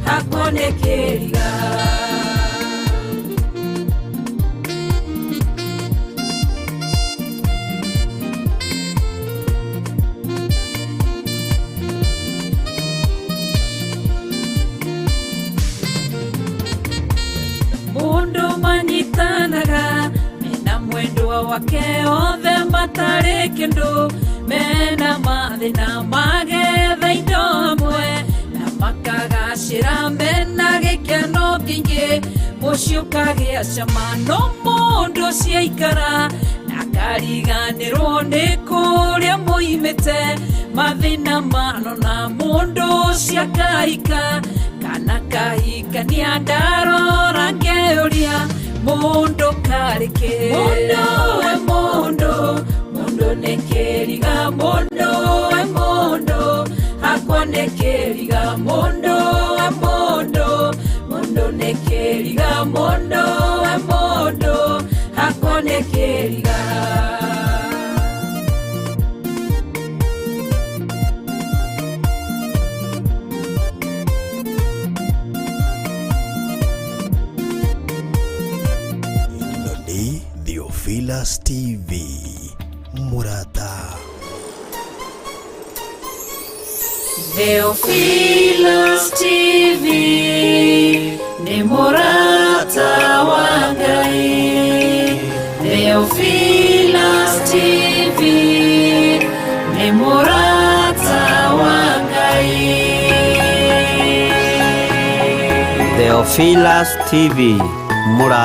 hakwa nĩ kĩriga. Mũndũ manyitanaga mena mwendwa wake othe matarĩ kĩndũ, mena mathĩna magetha indo hamwe, na makagacĩra mena gĩkeno kĩingĩ, mũciĩ ũkagĩa cama, no mũndũ ũcio aikara na akariganĩrwo nĩ kũrĩa moimĩte, mathĩna manona mũndũ ũcio akahika kana kahikania, ndarora ngeyũria mũndũ karĩ kĩ. Mũndũ we mũndũ, mũndũ nĩ kĩriga, mũndũ we mũndũ, hakwa nĩ kĩriga, mũndũ we mũndũ, mũndũ nĩ kĩriga, mũndũ we mũndũ, hakwa nĩ kĩriga. Ĩno nĩ Theophilus TV Mũrata. Theophilus TV nĩ mũrata wa Ngai. Theophilus TV nĩ mũrata wa Ngai. Theophilus TV Mũrata.